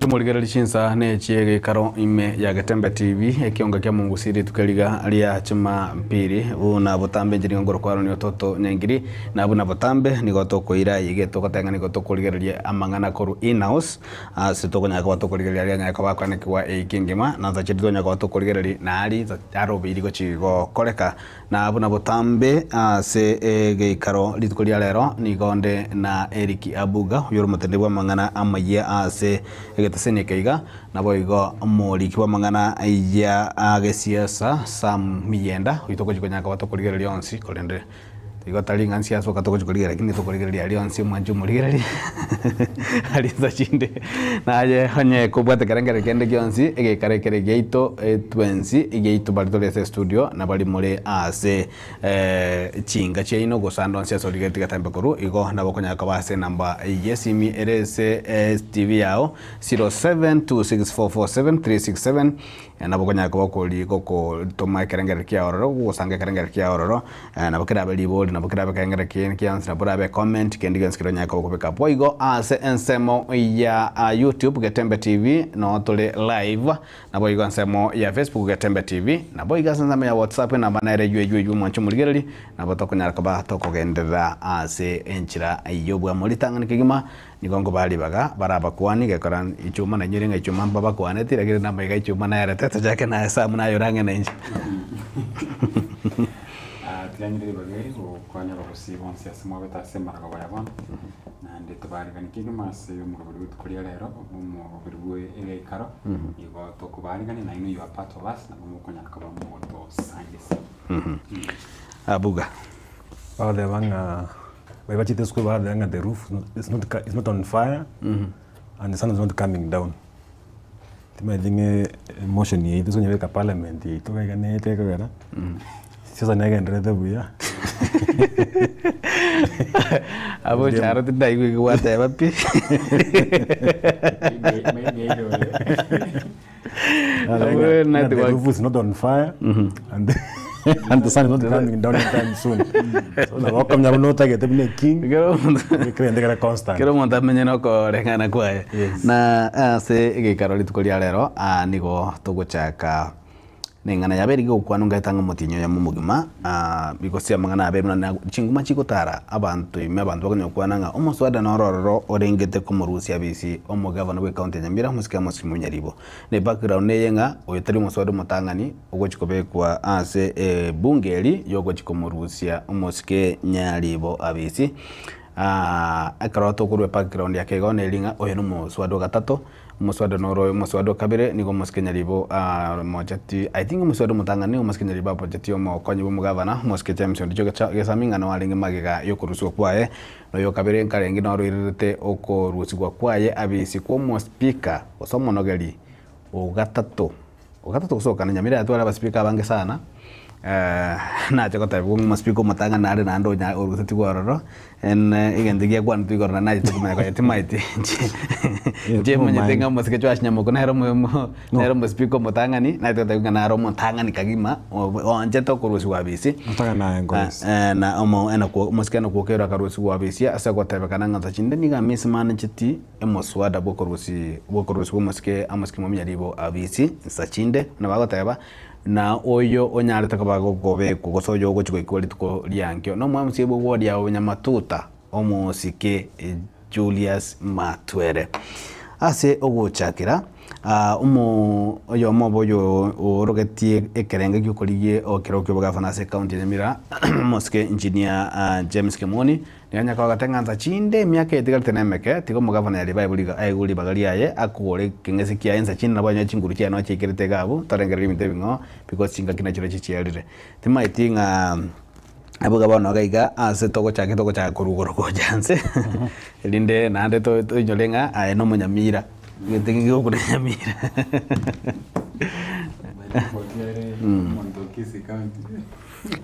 Mwanche morigererie chinsa ne chi'egeikaro ime ya Getembe TV, ekionga kia Mungusi rituko riga ria Jumapili. Buna botambe inche nigo nkorokwa Aaron Ototo Nyaingiri, na buna botambe nigo tokoira aye iga togoteba ng'a nigo tokorigereria amang'ana korwa in-house, ase tokonyara koba tokorigereria aria anyare koba akoanekigwa eiki engima, na ntocheti tonyare koba tokorigereria na aria arobeiri gochi gokoreka. Na buna botambe ase egeikaro rituko ria rero nigo nde na Eric Abuga, oyore omoteneneri bw'amang'ana amayia ase egeteseni eke iga, naboigo omoriki bw'amang'ana ya gesiasa Sam Miyenda, oyio togochia konyara koba tokorigereria onsi korende igo tari ng'a nsiasa oka togochia korigereria lakini tokorigereria aria onsi omwanche omorigereria aria nsa chinde naye onye kobwate ekerengererio kende gionsi egeikaro ekere giaito twensi giaito baria tore ase estudio na baria more ase chinka chiaino gose ande onsi ase origeretie getambe korwa igo nabo okonyara koba ase enamba y'esimi ere ase TV yao 0726447367 Nabo okonyara koba okori gokotoma ekerengererio kia ororo, gogosanga ekerengererio kia ororo, nabo kerabe ribori, nabo kerabe ekerengererio kende gionsi, nabo orabe ecomment, kende gionsi keria onyare koba okobeka. Boigo ase ensemo ya YouTube Getembe TV noo tore live, naboigo ensemo ya Facebook Getembe TV, naboigo ase ensemo ya WhatsApp enamba nere eywo eywo eywo mwanche omorigereria, nabo tokonyara koba tokogenderera ase enchera y'obwamo. Ritang'ani kegima. Nigo nkobaa ribaga barabakuani, gekora ichuma nainyore ng'a ichuma mbabakwaneti, lakini namaiga ichuma nayarete, tochake naye Sam naye ore ang'e nainche. Ah, tiranyire ribaga eri gokwania abagusii bonsi ase mwabete ase emaragoba ya bono, naende tobaarigani kegima ase omorobori bw'rituko ria rero, omorobori bwe egeikaro, igo tokobaarigania nainwe you are part of us, nabo mokonyara koba mogotosangisia. Abuga. Bagoteba ng'a Baria bachete esukuru bagateba ng'a the roof is not is not on fire and the sun is not coming down. Timanyeti ng'a emotion yaito ase onyebeka parliament yaito iga iga nete ekogera siasa negendererete buya. Abwo charo tindaigwa ekio gwateba pi. Ng'a ng'a the roof is not on fire and the and the sun is not coming down anytime soon. So nabo okomenya buna otagete buna eking, kera egento kere constant. Kera omonto amenye na okoreng'ana kwaye. Yes. Na ase egeikaro rituko ria rero, ah, nigo togochaka neng'ana yabeire gegokwanwa ngaeta ng'a omotienyi oyomo omogima, ah, gose amang'ana abeire buna na chinguma chigotara abanto ime abanto bakonyara gokwana ng'a omoswada noro ororo orengete komorusia abisi omogavana bwe county ya Nyamira omosike Amos Munyaribo. Na ebackground neye ng'a oyo tari omoswada omotang'ani ogochi kobekwa ase ebunge eri yogochi komorusia omosike Nyaribo abisi. Ekero tokorwa ebackground yake igo neri ng'a oyo nomoswada ogatato, omoswada noro oyo omoswada okabere nigo omosike Nyaribo amocheti I think omoswada omotang'ani nigo omosike Nyaribo amocheti omokonyi bwa omogavana omosike James Ondicho Gesami ng'a noarenge magega yokorusiwa kwaye, na oyo okabere nkarenge noroirerete okorusigwa kwaye abisi kwa omospeaker gose omonogeri ogatato. Ogatato gose okane Nyamira yatware abaspeaker abange sana, nache gotebiwa ng'a omospeaker omotang'ani nare naende onya orusetigwe ororo, en egento giakwanetwe igoro naende nachete komanya konya timaeti inche inche manyete ng'a omosike Joash Nyamoko nere omo nere omospeaker omotang'ani, nachete gotebiwa ng'a nare omotang'ani kagima oanchete okorusiwa abisi, Omotang'ani naye nkorisia. na omo enakwo omosike enakwo okero akarusiwa abisi ase gotebekana ng'a tachinde nigo amismanacheti. Omoswada bw'okorusi bw'okorusigwa omosike amosike mominyaribo abisi nsa chinde, buna bagoteba, na oyo onyarete koba gokobekwa gose oyo ogochia goikwa rituko riankio nomwamusie bw'oria onyamatuta omosike Julius Matwere. Ase ogochakera omo oyomo obo oyo oorogetie ekerengo gi'okorigia ekero ki'obogafana ase ekaunti ya Nyamira omosike Engineer James Kemoni Nigo onye kogete ng'a nsa chinde emiaka etigarete nemeke, tiga omogavana Yariba aigwe ribaga riaye, akure ekeng'ese kiaye nsa chinde nabo anyore chinguru chiaye nonya chiaikerete iga abwo, torengereria ebinto ebing'ao because chingaki nachio chichiarire. Timaeti ng'a abwo iga bono iga iga ase togochaka togochaka korwa igoro gocha nse, erinde naende to toinyore ng'a aye na omonyamira, egento ekio gekogokuna nyamira.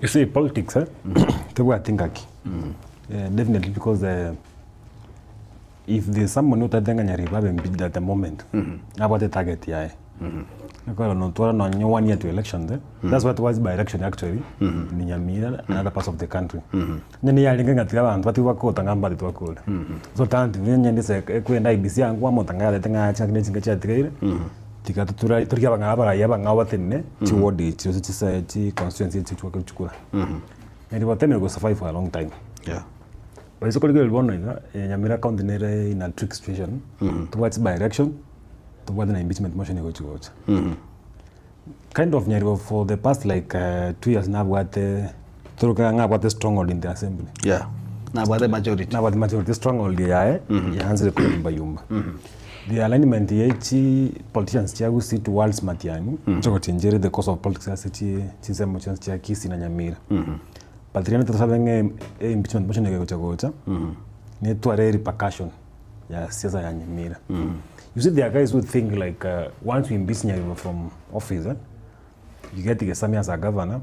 You see politics eh, tebwati ngaki. Definitely because if there's someone otagete ng'a Nyaribo abe impeached at the moment, nabwate target yaye. Ekero notwara nonye one year to elections eh, that's what was by election actually in Nyamira and other parts of the country. Onye niyo yarenge ng'a tiga abanto batige bakota ng'a mbate twakore. So alternative onye ndise ekwenda IEBC yango kwamonto ng'a yarete ng'a chingaki ne chinga chiatigaire, tiga totura torigie abang'ao abarai abang'ao batenene chiward echi gose chise chi constituency echi chigoaka chikura. Neri batemire go survive for a long time. Yeah. Oise korigereria bono iga, Nyamira county nere in a tricky situation, tobwate by election, tobwate na impeachment motion egochi gocha. Kind of Nyaribo for the past like 2 years nabwate toroka ng'a abwate stronghold in the assembly. Yeah. Nabwate majority. Nabwate majority stronghold yaye yaanzire koyumba yumba. The alignment ye chi politicians chia Gusii towards Matiang'i nchogochenjere the course of politics ase chi chinsemo chionsi chia Kisii na Nyamira. But rende tosabe ng'a e impeachment motion eke egocha gocha netware repercussion ya siasa ya Nyamira. You see there are guys who think like once we impeach Nyaribo from office eh, you get Gesami as a governor,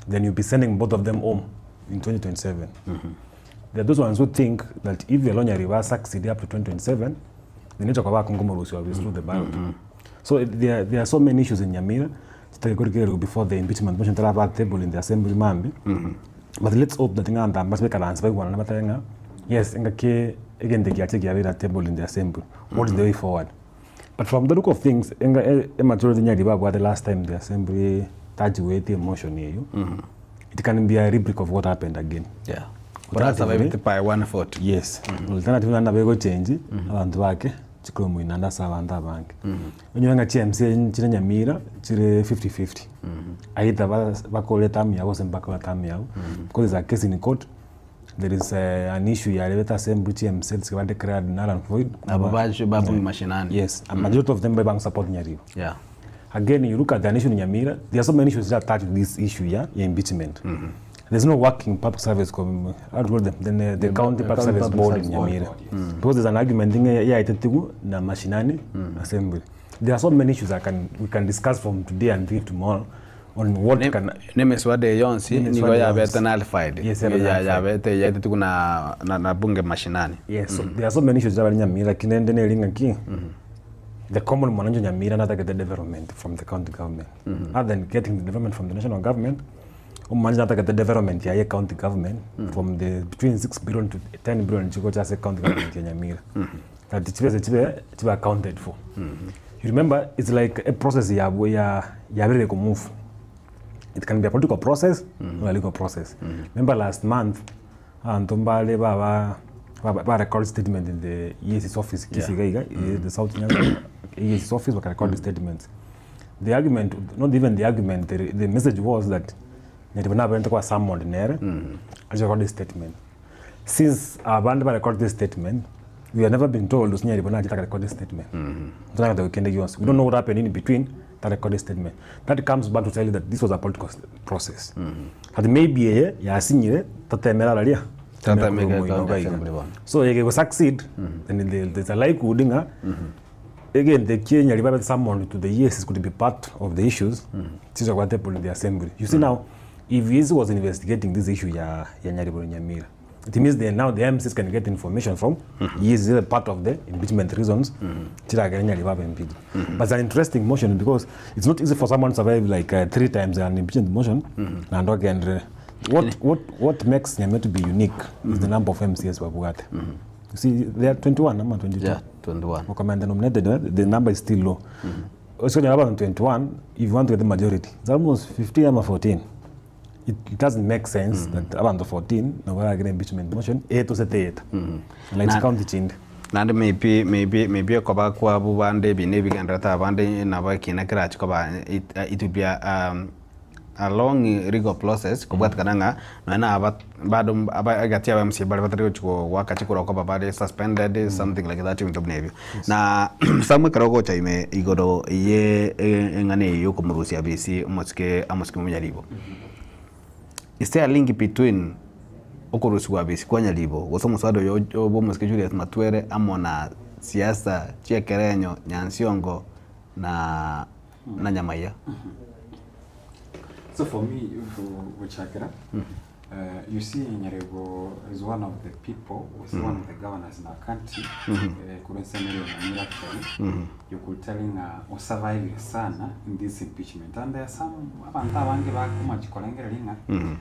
then you'll be sending both of them home in 2027. There are those ones who think that if you allow Nyaribo succeed up to 2027, then itoka bakongomorusi wa through the ballot. So there are so many issues in Nyamira chitari before the impeachment motion taraba table in the assembly mambi. But let's hope that ng'a ntamba bekaranse baigwanana batabe ng'a yes engaki egento giache giabeire table in the assembly. What is the way forward? But from the look of things, enga e majority nyari babwate last time the assembly tajiwete motion eyo. It can be a replica of what happened again. Yeah. But by 140. Yes. Alternative nanda bego change abantu bake chikoro muinanda ase abanto abange. Onyore ng'a chi MCA chire Nyamira chire 50-50. Either bakore term yabo gose mbakore term yabo. Because there's a case in court, there is an issue yarebete assembly chi MCA ba declared null and void. Abo baje babu mashinani. Yes, a majority of them bang support Nyaribo. Again, you look at the issue in Nyamira, there are so many issues that attach to this issue, yeah, yeah, impeachment. There's no working public service, how do you call them? Then the county public county service public board in service board, Nyamira. Because there's an argument in yeah, itetigu na mashinani assembly. There are so many issues that can we can discuss from today until tomorrow on what can Ne miswada yonsi Ne nigo miswada yabete yonsi. nullified. Yes, yabe Ya nullified. yabete yetetigu na bunge mashinani. Yes, so there are so many issues that are in Nyamira kinende nelinga ki. The common mwananchi Nyamira not get the development from the county government. Other than getting the development from the national government, umwananchi not get the development ya ye county government from the between 6 billion to 10 billion chiko cha se county government ya Nyamira. That chibe chibe chibe accounted for. You remember it's like a process ya ya ya really move. It can be a political process or a legal process. Remember last month, Antombale Baba ba record statement in the EAC's office, Kisiga, the South Nyanza EAC's office, waka record statements. The argument, not even the argument, the message was that Nyaribana went kwa summoned nere, mm record statement. Since abantu ba record this statement, we have never been told Nyaribana achitaka record this statement. Mm We don't know what happened in between that recorded statement. That comes back to tell you that this was a political process. That maybe ye yasinyire tatemera raria. Tatemera county assembly bono. So ye go succeed, then there's a likelihood nga again the Kenya river someone to the EACs could be part of the issues. Mm -hmm. Table in the assembly. You see now, if EAC was investigating this issue ya ya Nyaribo Nyamira, it means they now the MCs can get information from EAC is part of the impeachment reasons. Mm -hmm. But it's an interesting motion because it's not easy for someone to survive like 3 times an impeachment motion. And again, what makes Nyamira to be unique is the number of MCs wabugate. You see, they are 21, ama 22. Yeah, 21. Wakamenda nominated, the number is still low. So you're about 21, if you want to get the majority, it's almost 15 or 14. It doesn't make sense that about 14, no one get impeachment motion, 8 to 8. Like it's county change. Nandi maybe koba kwa bubande bine bigandata abande nabo kina kirachi koba it will be a long legal process kobwatikana ng'a nonya aba bado aba agati aba MC bari batari gochiko gwaka chikura koba bari suspended something like that ebinto buna ebio na samwe ekero ogocha ime igoro ye eng'ana eye yokomorusia bisi omosike amosike omonyaribo. Is there a link between okorusiwa bisi kwa Nyaribo gose omoswada oyo bwa omosike Julius Matwere amo na siasa chiekerenyo Nyansiongo na Nyamaiya? So for me, for Uchakira, You see Nyarego is one of the people, is one of the governors in our country, korwa ensemo ere ya Nyamira actually, you could tell ng'a osurvivire sana in this impeachment and there are some abanto abange bakomachi korengereria ng'a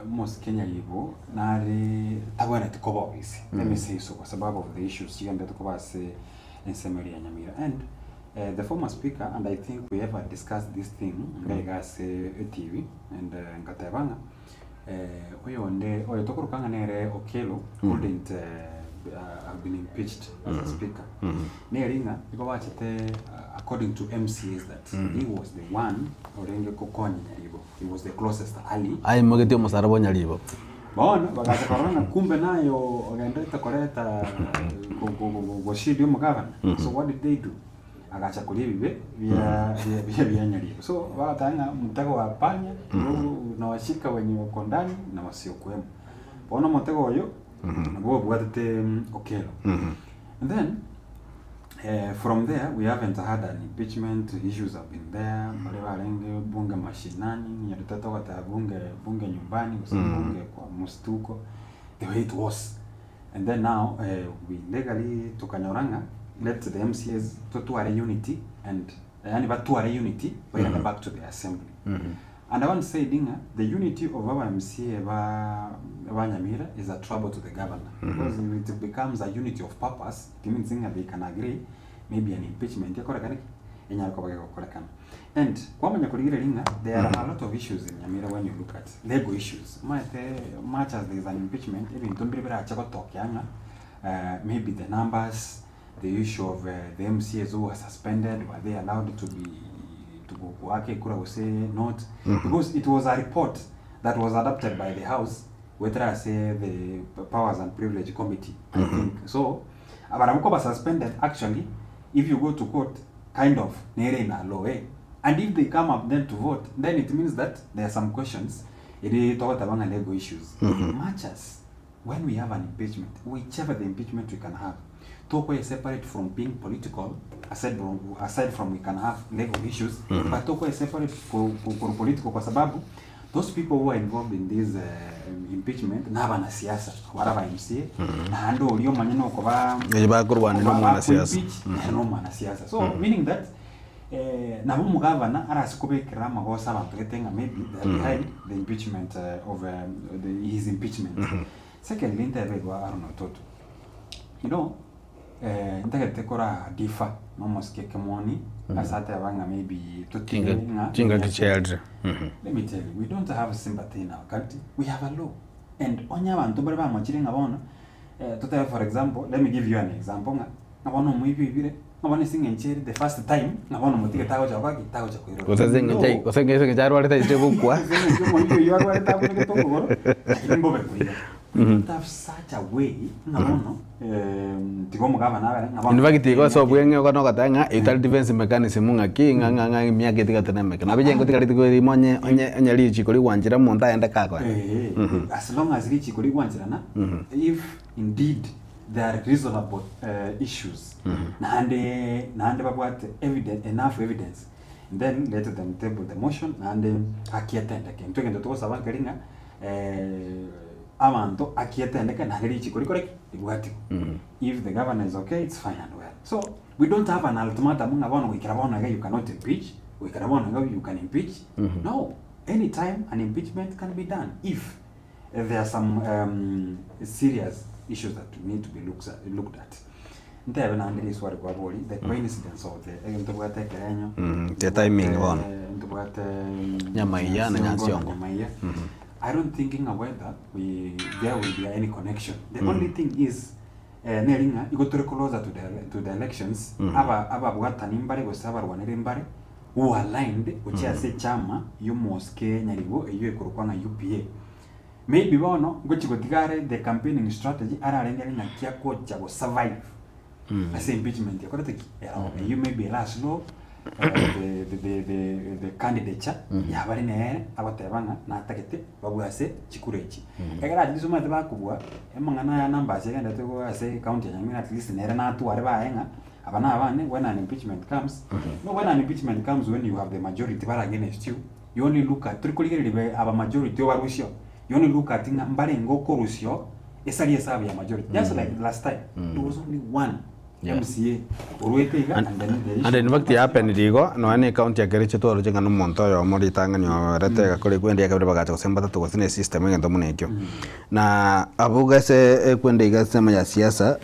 mosike Nyaribo nare tabwenereti koba obisi, let me say so kwa sababu of the issues chigenderete koba ase ensemo ere ya Nyamira and The former speaker and I think we ever discussed this thing iga iga ase etibi and ngateba ng'a oyonde oyo tokoroka ng'a nere Okello couldn't have been impeached as a speaker. Neri ng'a igo bachete according to MCAs that he was the one orenge gokonya Nyaribo, he was the closest ally. Aimogetie omosaraba o Nyaribo. Bono bagacha korora ng'a kumbe naye ogenderete koreta goshidia omogabana. So what did they do? Agacha koria ebibe bia bia bia bia nyaribo. So bagateba ng'a omotego wa panya nigo unawashika wenye wako ndani na wasiokuwemo. Bono omotego oyo nabwo obwatete Okello. And then from there we haven't had an impeachment, issues have been there, baria barenge bunge mashinani, ninyarete togoteba bunge bunge nyumbani gose bunge kwa msituko, the way it was. And then now we legally tokanyora ng'a let the MCAs totware unity and yaani batware unity bairane back to the assembly. And I once said ng'a the unity of aba MCA ba ba Nyamira is a trouble to the governor because if it becomes a unity of purpose it means ng'a they can agree maybe an impeachment ekorekane ki? Enyare koba gegokorekana. And kwamanya korigereria ng'a there are a lot of issues in Nyamira when you look at legal issues. Omanyete much as there is an impeachment ebinto mbire birache gotokea ng'a maybe the numbers the issue of the MCAs who were suspended, were they allowed to be to go goaka ekura gose not? Because it was a report that was adopted by the house goetera ase the powers and privilege committee I think. So abarabwo koba suspended actually if you go to court kind of nere in a law eh? And if they come up then to vote then it means that there are some questions eri togoteba ng'a legal issues much as When we have an impeachment, whichever the impeachment we can have, tokoye separate from being political, aside from, aside from we can have legal issues, but tokoye separate for, for, for political kwa sababu those people who are involved in this impeachment na abanasiasa bara ba MCA naende oria omanye nokoba Oyo bakorwanera koba omwanasiasa. bakoimpeach, nere nomwanasiasa so meaning that Nabo omogavana arase kobekerera amagoso abanto gete ng'a maybe they are behind the impeachment of the his impeachment. Secondly ntebe igo Aaron Ototo, you know ntagete kora differ na omosike Kemoni ase ateba ng'a maybe totige ng'a Chingaki chiarire. Let me tell you, we don't have sympathy in our country, we have a law and onye abanto mbare bamochire ng'a bono totebe for example, let me give you an example ng'a ng'a bono omoibi oibire Ng'a bono ase eng'encho ere the first time, ng'a bono motige tagocha gokora ki? Tagocha koirora. Gose ase eng'encho ai- gose ase eng'encho arwarete aise gokwa. Ase eng'encho omoibi oyio arwarete abunegete okogoro, lakini mbobe koiba. We don't have such a way ng'a bono tiga omogabana abere ng'a bono. In fact igo ase obweng'e igo nogoteba ng'a etari defense mechanism ng'aki ng'a ng'a ng'a emiaka etigate na emeke. Nabo inche ngotiga rituko erimo onye onye onye richiko rigwanchera omonto aende kakoenda. Eeh, as long as richiko rigwancherana, if indeed there are reasonable issues naende naende babwate evidence enough evidence then let them table the motion naende haki etendeke. Intwe egento togosaba nkeri ng'a abanto haki etendeke naende richiko rikore ki? Ribwatigwe. If the governor is okay it's fine and well. So we don't have an ultimatum ng'a bono goikera bono iga you cannot impeach, goikera bono iga you can impeach, no, anytime an impeachment can be done if There are some serious issues that need to be looks at, looked at. Ntebe naende riswali kwabori the coincidence of the egento ntobwate ekerenyo Mm, the timing bono. ntobwate Nyamaiya na Nyansiongo. Nyamaiya. I don't think ng'a whether we there will be any connection. The only thing is eh, neri ng'a igo tore closer to the, to the elections aba ababwatani mbare gose abarwaneri mbare who are aligned gochia ase echama y'omosike nyaribo eyio ekorokwa ng'a UPA. Maybe bono ngochia gotiga are the campaigning strategy ararenge are ng'aki agocha go survive ase impeachment ekorete ki? Ero eyio maybe era slow the, the, the, the, the candidature yabare nere agoteba ng'a natagete babue ase chikura echi. Ekero at least omanyete bakobua amang'ana aya numbers egenderete igo ase county ya Nyamira at least nere natware baye ng'a Aba nabane, when an impeachment comes, no when an impeachment comes when you have the majority bare against you, You only look at, tori korigereria be aba majority obarusio, you only look at ng'a mbarenge okorusio esari esabu ya majority. Just like last time, there was only one Yeah. MCA orwete iga and then the And in issue. fact yapenire igo, nonya na ecounty ya Kericho twaroche ng'a na omonto oyomo ritang'ani oerete egakora ekwende ya kabere bagacha gose mbatato gose na esystem egento buna ekio. Na abwo iga ase ekwende iga ensemo ya siasa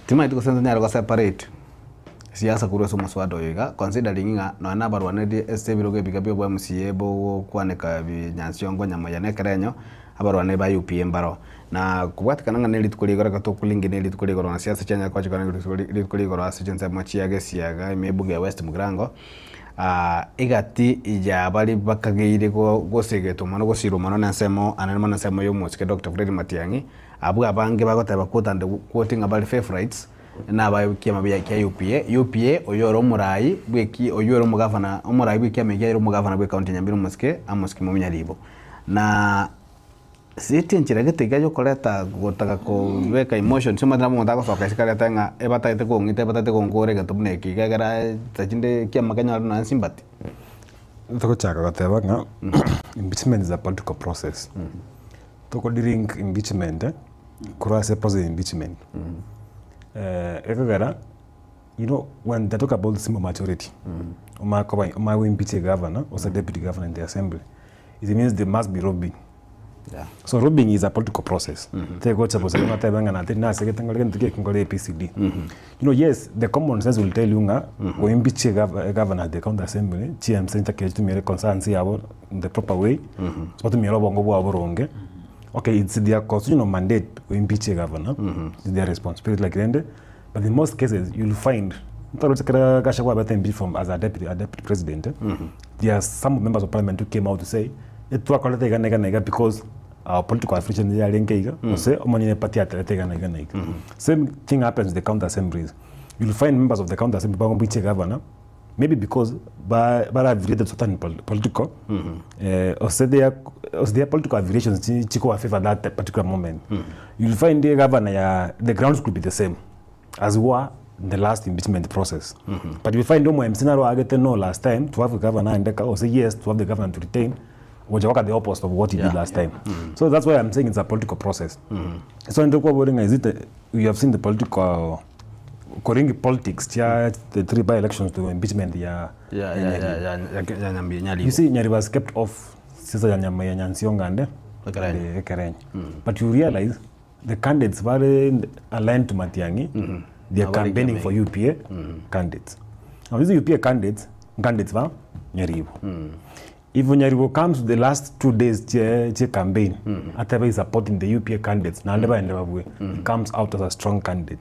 timanyeti gose ntonyare go separate siasa korwa ase omoswada oyo iga considering ng'a nonya na abarwanerie ase ebirogo ebiga bia obo MCA bogokwaneka binyansiongo nyamoya na ekerenyo, abarwani ba UPA mbaro. Na kobwatekana ng'a ne rituko rigoro ekero tokolingi ne rituko rigoro na siasa chianyare koba chikore rituko rituko rigoro ase chinsemo chia gesiaga ime ebunge ya West Mugirango, egati ya baria bakageire go gosegetwa mono gosirwa mono na ensemo anene mono ensemo ya omosike Doctor Fred Matiang'i, abwo abange bagoteba quote and quote ng'a bare favourites, na aba ekiama bia kia UPA, UPA oyio ore omorai bwa eki oyio ore omogavana omorai bwa ekiama ekia ere omogavana bwa ecounty ya Nyamira omosike Amos Kimomia Nyaribo. Na seti enchera gete iga yokoreta gotaka kobeka emotions omanyete nabo omonto agosoka isiko arete ng'a ebatagete kong'ita ebatagete gonkora egento buna eke iga ekero chinde ekiama kenyore nonya sympathy. Togochaka goteba ng'a impeachment is a political process. Toko drink impeachment korwa ase process ya impeachment, ekogera you know when they talk about simple majority, omanye koba omanye go impeach egavana gose deputy governor in the assembly, it means there must be lobbying. Yeah. So lobbying is a political process. Tegocha bosa ng'a otebe ng'a natiri nasegete nkore gento ki eke nkore ABCD. You know yes, the common sense will tell you ng'a go impeach egavana at the county assembly, chi MCA nchakire chitumire concerns yabo in the proper way, batumire obongo bwabo boronge, okay it's their constitutional mandate go impeach egavana, it's their responsibility lakini rende, but in most cases you'll find ntoroche kera Gachagua abete impeached from as a deputy, a deputy president, there are some members of parliament who came out to say, etwakorete iga na iga na iga because our political affiliation yarenge iga, gose omonyene party aterete iga na iga na iga. Same thing happens with the county assemblies. You'll find members of the county assembly bago impeach egavana, maybe because ba bare affiliated to certain pol political ose their ose their political affiliations chi chikoba favour that particular moment. You'll find egavana ya the grounds could be the same as were in the last impeachment process. But you find omo MC naro agete no last time to have governor and ose yes to have the governor to retain which work at the opposite of what he did last time. So that's why I'm saying it's a political process. So ndiko is it a, you have seen the political Koringi politics cha the three by elections to impeachment ya Ya ya ya Nyaribo. ya ya ya Nyambi Nyaribo. You see Nyaribo was kept off sisa ya nyama ya Nyansionga and Ekerenyo. Ekerenyo. But you realize the candidates were aligned to Matiang'i. They are campaigning for UPA candidates. Now these UPA candidates, candidates wa Nyaribo. If Nyaribo comes to the last 2 days che, che campaign, ataba is supporting the UPA candidates, na ndeba ndeba bwe, he comes out as a strong candidate.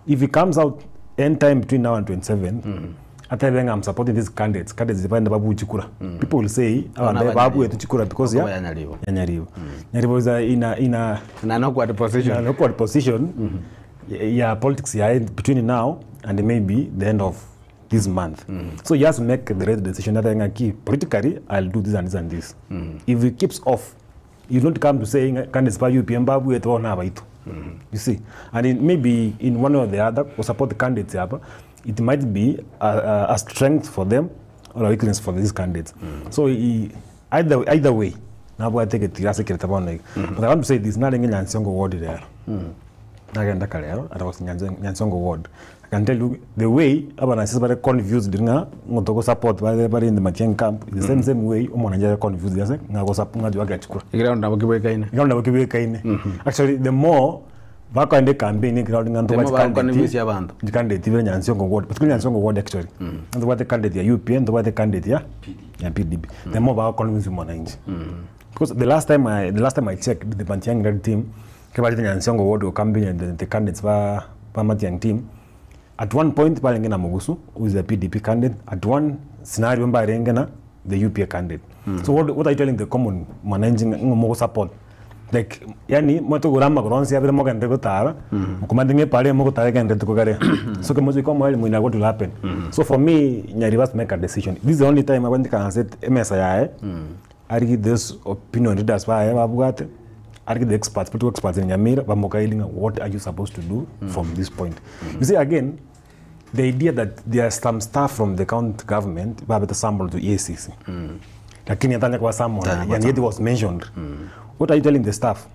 If he comes out any time between now and 27, ataba I'm supporting these candidates, candidates ba ndeba chikura. People will say, aba Bana ndeba ba bwe Nyaribo. tuchikura because Okoba ya ya Nyaribo. ya Nyaribo. Nyaribo is a, in a, in a Na an awkward in position. an awkward position ya politics ya between now and maybe the end of this month. So he has to make the right decision that I'm keep politically I'll do this and this and this. If he keeps off, you don't come to saying candidates by UPM babu yetu ona baitu. You see, and in, maybe in one or the other or support the candidates hapa, it might be a, a, a strength for them or a weakness for these candidates. So he, either either way, nabo ateke tirase kireta bona. But I want to say this naringe Nyansiongo ward there. Nagenda kalero ata Nyansongo ward. I can tell you the way abanasisi bare confused nga ngotoko support bare bare in the Matiang'i camp the same same way omwana njare confused yase nga go support nga jwaga chikura. Ground nabo kibwekaine. Ground nabo kibwekaine. Actually the more bakwende campaign ground nga The ntoba more bakonfuse abantu. Candidate ibe Nyansongo ward. Particularly Nyansongo ward actually. Ntoba the candidate ya UPN ntoba the candidate ya ya PDB. The more ba convince mwananchi. Because the last time I the last time I checked the Matiang'i red team kebali the Nyansongo ward go campaign and the, the candidates ba ba Matiang'i team at one point balenge na Mugusu who is a PDP candidate at one scenario mbalenge na the UPA candidate. So what, what are you telling the common mwananchi ngomo support like yani moto gurama goronsi abire moga ndego tara mukomande nge pale moko tara kende tukogare so ke mozo kwa mwali mwina what will happen. So for me Nyari must make a decision. This is the only time I want to set MSI yae ari this opinion leaders ba babugate ari the experts political experts in Nyamira bamokailinga what are you supposed to do from this point. You see again The idea that there are some staff from the county government babete summoned to EACC. Lakini atanya kuwa summoned Tanya kuwa and yet it was mentioned. What are you telling the staff?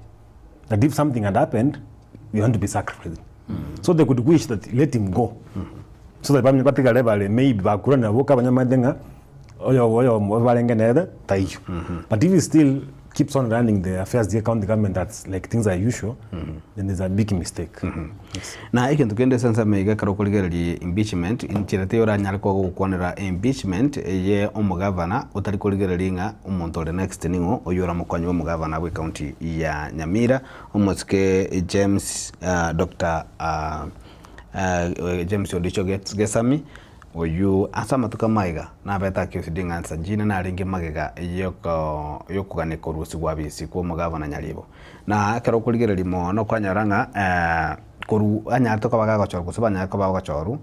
That if something had happened, we want to be sacrificed. So they could wish that let him go. So that bamye batigare bale maybe bakura nabo kabanyamate ng'a oyo oyo barenge nere taiyo. But if he still keeps on running the affairs the county government that's like things are usual, then there's a big mistake. Yes. Na egento kende ase ensemo iga ekero okorigereria impeachment, enchera teiyo oranyare koba gokwanera impeachment eye omogavana otari korigereria ng'a omonto ore next ning'o oywo oramokonye omogavana bwe county ya Nyamira, omosike James Doctor James Odicho Gesami, oywo ase amatuko amaiga nabete accused ng'a Nsajine narenge magega yoko yokogania korusigwa abisi kwa omogavana Nyaribo. Na ekero okorigereria mono kwanyora ng'a korwa anyarete koba gagochorwa gose banyare koba bagochorwa,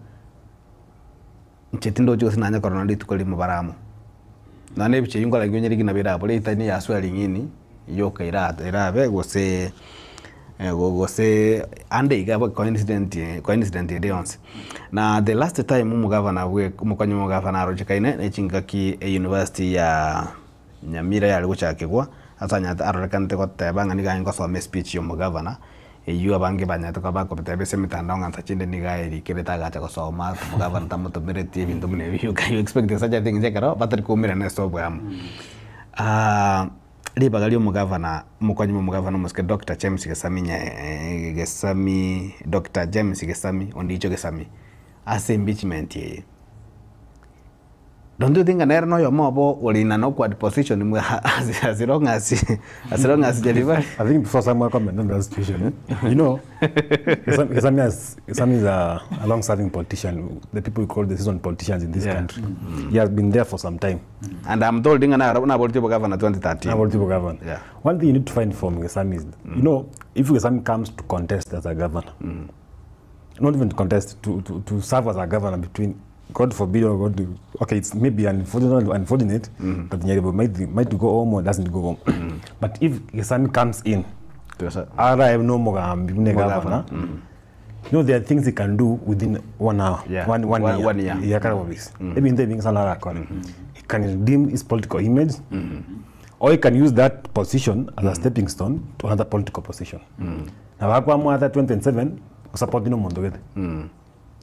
inche tindochi gose nanye korora naende rituko rimo bare amo. Nonya na ebicha eywo nkorora onye rigina birabore etari na eya swearing in, yoka ira erabe gose gose ande iga coincident coincident ende yonsi. Na the last time omogavana bwe omokonyi bwa omogavana arochekaine ne chingaki e university ya Nyamira yare gochakigwa, ase anyarete arorekanete goteba ng'a nigo aye ngosoma espeech ya omogavana, eywo abange banyarete koba bakobiteba ase emitandao ng'a nsa chinde nigo aerikerete agacha gosoma, omogavana tamotomereti ebinto buna ebio you can you expect such a thing ekero batari koumerana ase oboamo. Ribaga ria omogavana, omokonyi bwa omogavana omosike Doctor James Gesami Nyae Gesami Doctor James Gesami Ondicho Gesami, ase impeachment eye. Don't you think nere noyomo obo ore in an awkward position mwa as, as long as as long as Nyaribari I think before someone comment on that situation, eh, you know, Gesami, Gesami, has, Gesami is a, a long-serving politician, the people we call the seasoned politicians in this Yeah. country. He has been there for some time. and I'm told ng'a naro naboreti obogavana 2013. Now, people govern. Yeah. One thing you need to find from Gesami is, you know, if Gesami comes to contest as a governor, not even to contest, to serve as a governor between, God forbid, or God, okay, it's maybe unfortunate, unfortunate that Nyaribo might go home or doesn't go home. But if Gesami comes in, ara no Mugambi, mune Mugavana. governor, you know, there are things he can do within 1 hour, Yeah. one One- year. one year. Yeah, kind of obvious. Maybe in the being Salah Akon. He can redeem his political image, or he can use that position as a stepping stone to another political position. Na wakwa mwatha 2027 support no mundu githe.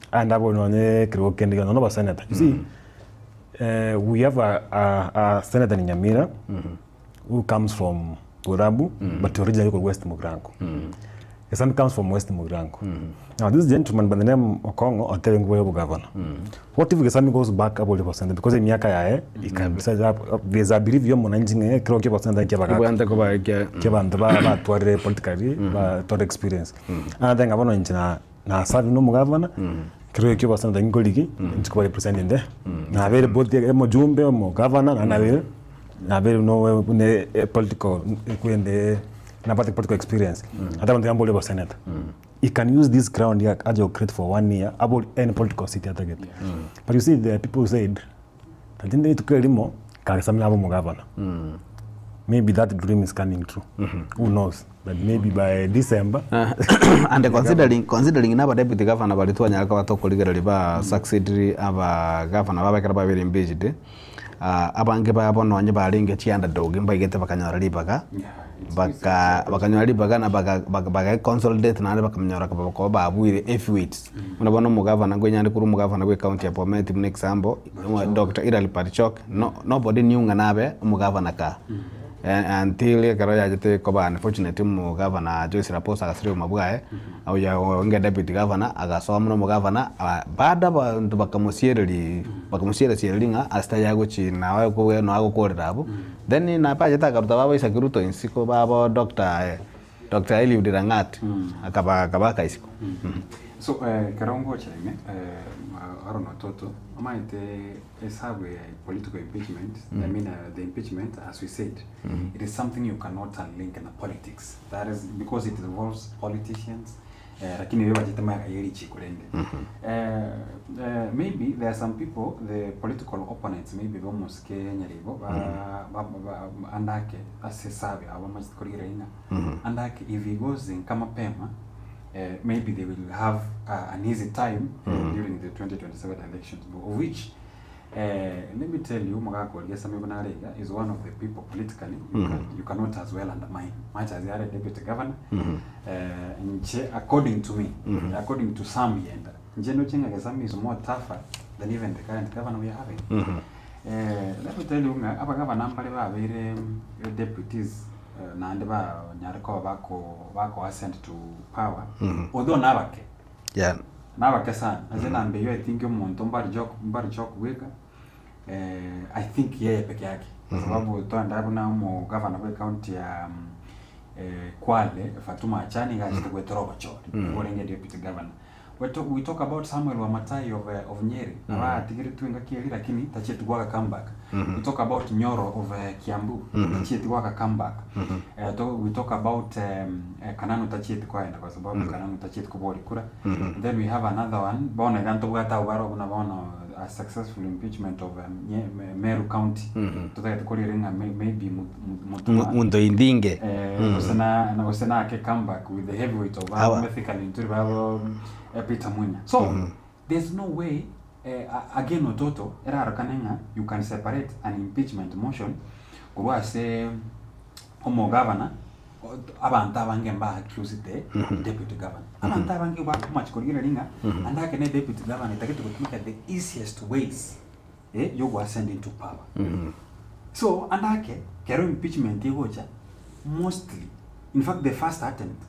And abo no ne kriwo kendi no ba senator. You see, we have a senator in Nyamira who comes from Borabu, but originally from West Mugirango. His son comes from West Mugirango. Now, this gentleman by the name Okongo Otewe governor. What if Gesami goes back up percent because in miaka yae he can decide up there's a belief yo mwananchi nge kiro ke percent ke baka Ibwante koba ke ke bantu ba ba tware politically ba tware experience. And then ngabona nchi na na serve no governor kiro ke percent ngoliki nchi ko represent inde. Na vere both mo jumbe mo governor na na vere na vere no ne political kwende na pate political experience. Hata bantu yambo lebo senator. He can use this ground here as your create for 1 year about any political city target. But you see the people said that in the tukelimo kasamina abo mo governor. Maybe that dream is coming true. Who knows? But maybe by December. And considering naba deputy governor bari twanyara ka batokorigereri ba succeed aba governor babekera babere impeached abange babo nonye barenge chi underdog mbaigete bakanyora ribaga baka bakanyora ribaga na baka baka consolidate nande bakamenyora ko babuire heavyweights. Muna bono omogavana ngwenyande kuri omogavana bwe county ya Bomet muna example Dr. Ereal Barchok no nobody knew ng'a nabe omogavana ka until ekero yachete koba unfortunate omogavana Joyce Raposa agasira obogima bwaye oyo onge deputy governor agasoma na omogavana baada abanto bakamosiereri bakamosierasiereri ng'a asita yagochi nawe kowe noagokorera abwo then napachete akaruta babo Isaac Ruto insiko babo Dr. Dr. Eliud Langat akaba akabaka isiko. So karongo chime Aaron Ototo amaite esabu ya political impeachment. I mean the impeachment, as we said, it is something you cannot unlink in the politics. That is because it involves politicians. Lakini wewe wajitema yeri chikurende. Maybe there are some people, the political opponents, maybe bomoske Nyaribo ba ba ba andake asesabe abo majitkorira ina. Andake if he goes in kama pema Maybe they will have an easy time during the 2027 elections of which let me tell you omogaka oria Sammy buna are iga is one of the people politically you, can, you cannot as well undermine much as are deputy governor inche according to me according to Sam Yenda inche ndoche ng'a Sammy is more tougher than even the current governor we are having let me tell you ng'a abagavana mbare babeire deputies naende banyare koba bako bako ascend to power although nabake Yeah. nabake sana ase enamba eywo I think omonto mbari joke mbari joke bweka I think yeye peke yake kwa sababu twenda buna omogavana bwe county ya Kwale Fatuma Achani iga achete goetera obochori orenge deputy governor. We talk, we talk about Samuel Wamatai of, of Nyeri mm. abatigeretwe engaki eri lakini tachieti gwaka comeback mm -hmm. we talk about Nyoro of Kiambu mm -hmm. tachieti gwaka comeback mm -hmm. to, we talk about Kananu tachieti kwaenda kwa sababu mm -hmm. Kananu tachieti kobori kura mm -hmm. then we have another one bono iga ntobwate abwo barobwo na bono a successful impeachment of Meru County mm -hmm. totagete korire ng'a maybe Mutuma Munto indinge. Gose na gose nake comeback with the heavyweight of Aba. Mithika Linturi babo Peter Munya. So there's no way again Ototo erarokane ng'a you can separate an impeachment motion korwa ase omogavana abanto abange mba accuse the deputy governor. Abanto abange bakomachi korigereria ng'a ande ake ne deputy governor etagete gotumeka the easiest ways yogo ascend into power. So ande ake kero impeachment egocha mostly in fact the first attempt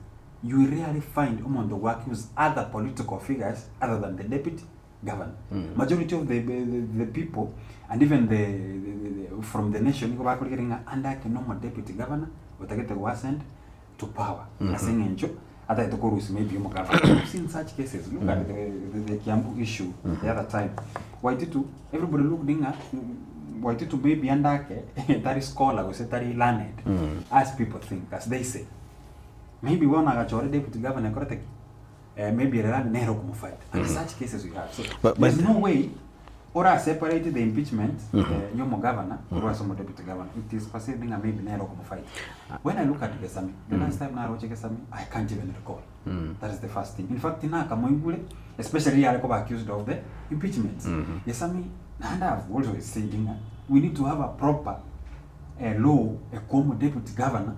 you will rarely find omonto ogo accuse other political figures other than the deputy governor. Majority of the, the, the people and even the, the, the, from the nation nigo bakorigereria ng'a ande ake nomo deputy governor otagete go ascend to power ase eng'encho atagete korusia maybe omogavana. We've seen such cases. Look at the, the, the Kiambu issue the other time. Waititu, everybody looked ng'a Waititu maybe ande ake tari scholar gose tari learned as people think, as they say. Maybe bono agachore deputy governor ekorete ki? Maybe ere rande nere okomofight. And such cases we have. So there's no way ora separate the impeachment ya omogavana korwa ase omodeputy governor. It is perceived ng'a maybe nere okomofight. When I look at Gesami, the last time naroche Gesami, I can't even recall. That is the first thing. In fact, nakamoigure, especially riare koba accused of the impeachment. Gesami, naende I've always said ng'a we need to have a proper law ekoa omodeputy governor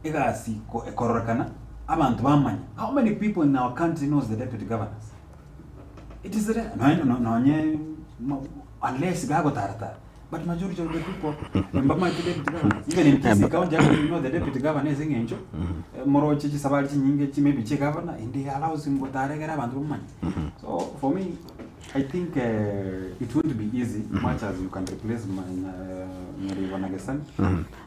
egasi ekororekana abanto bamanya. How many people in our country knows the deputy governors? It is rare. Nonye nonye unless gagotaratara but majority of the people mbamaete deputy governors. Even in Kisii county you know the deputy governor ase eng'encho moroche chisabari chinyinge chi maybe chi governor and he allows him gotara egere abanto bamomanye. So for me I think it won't be easy much as you can replace Nyaribo na Gesami.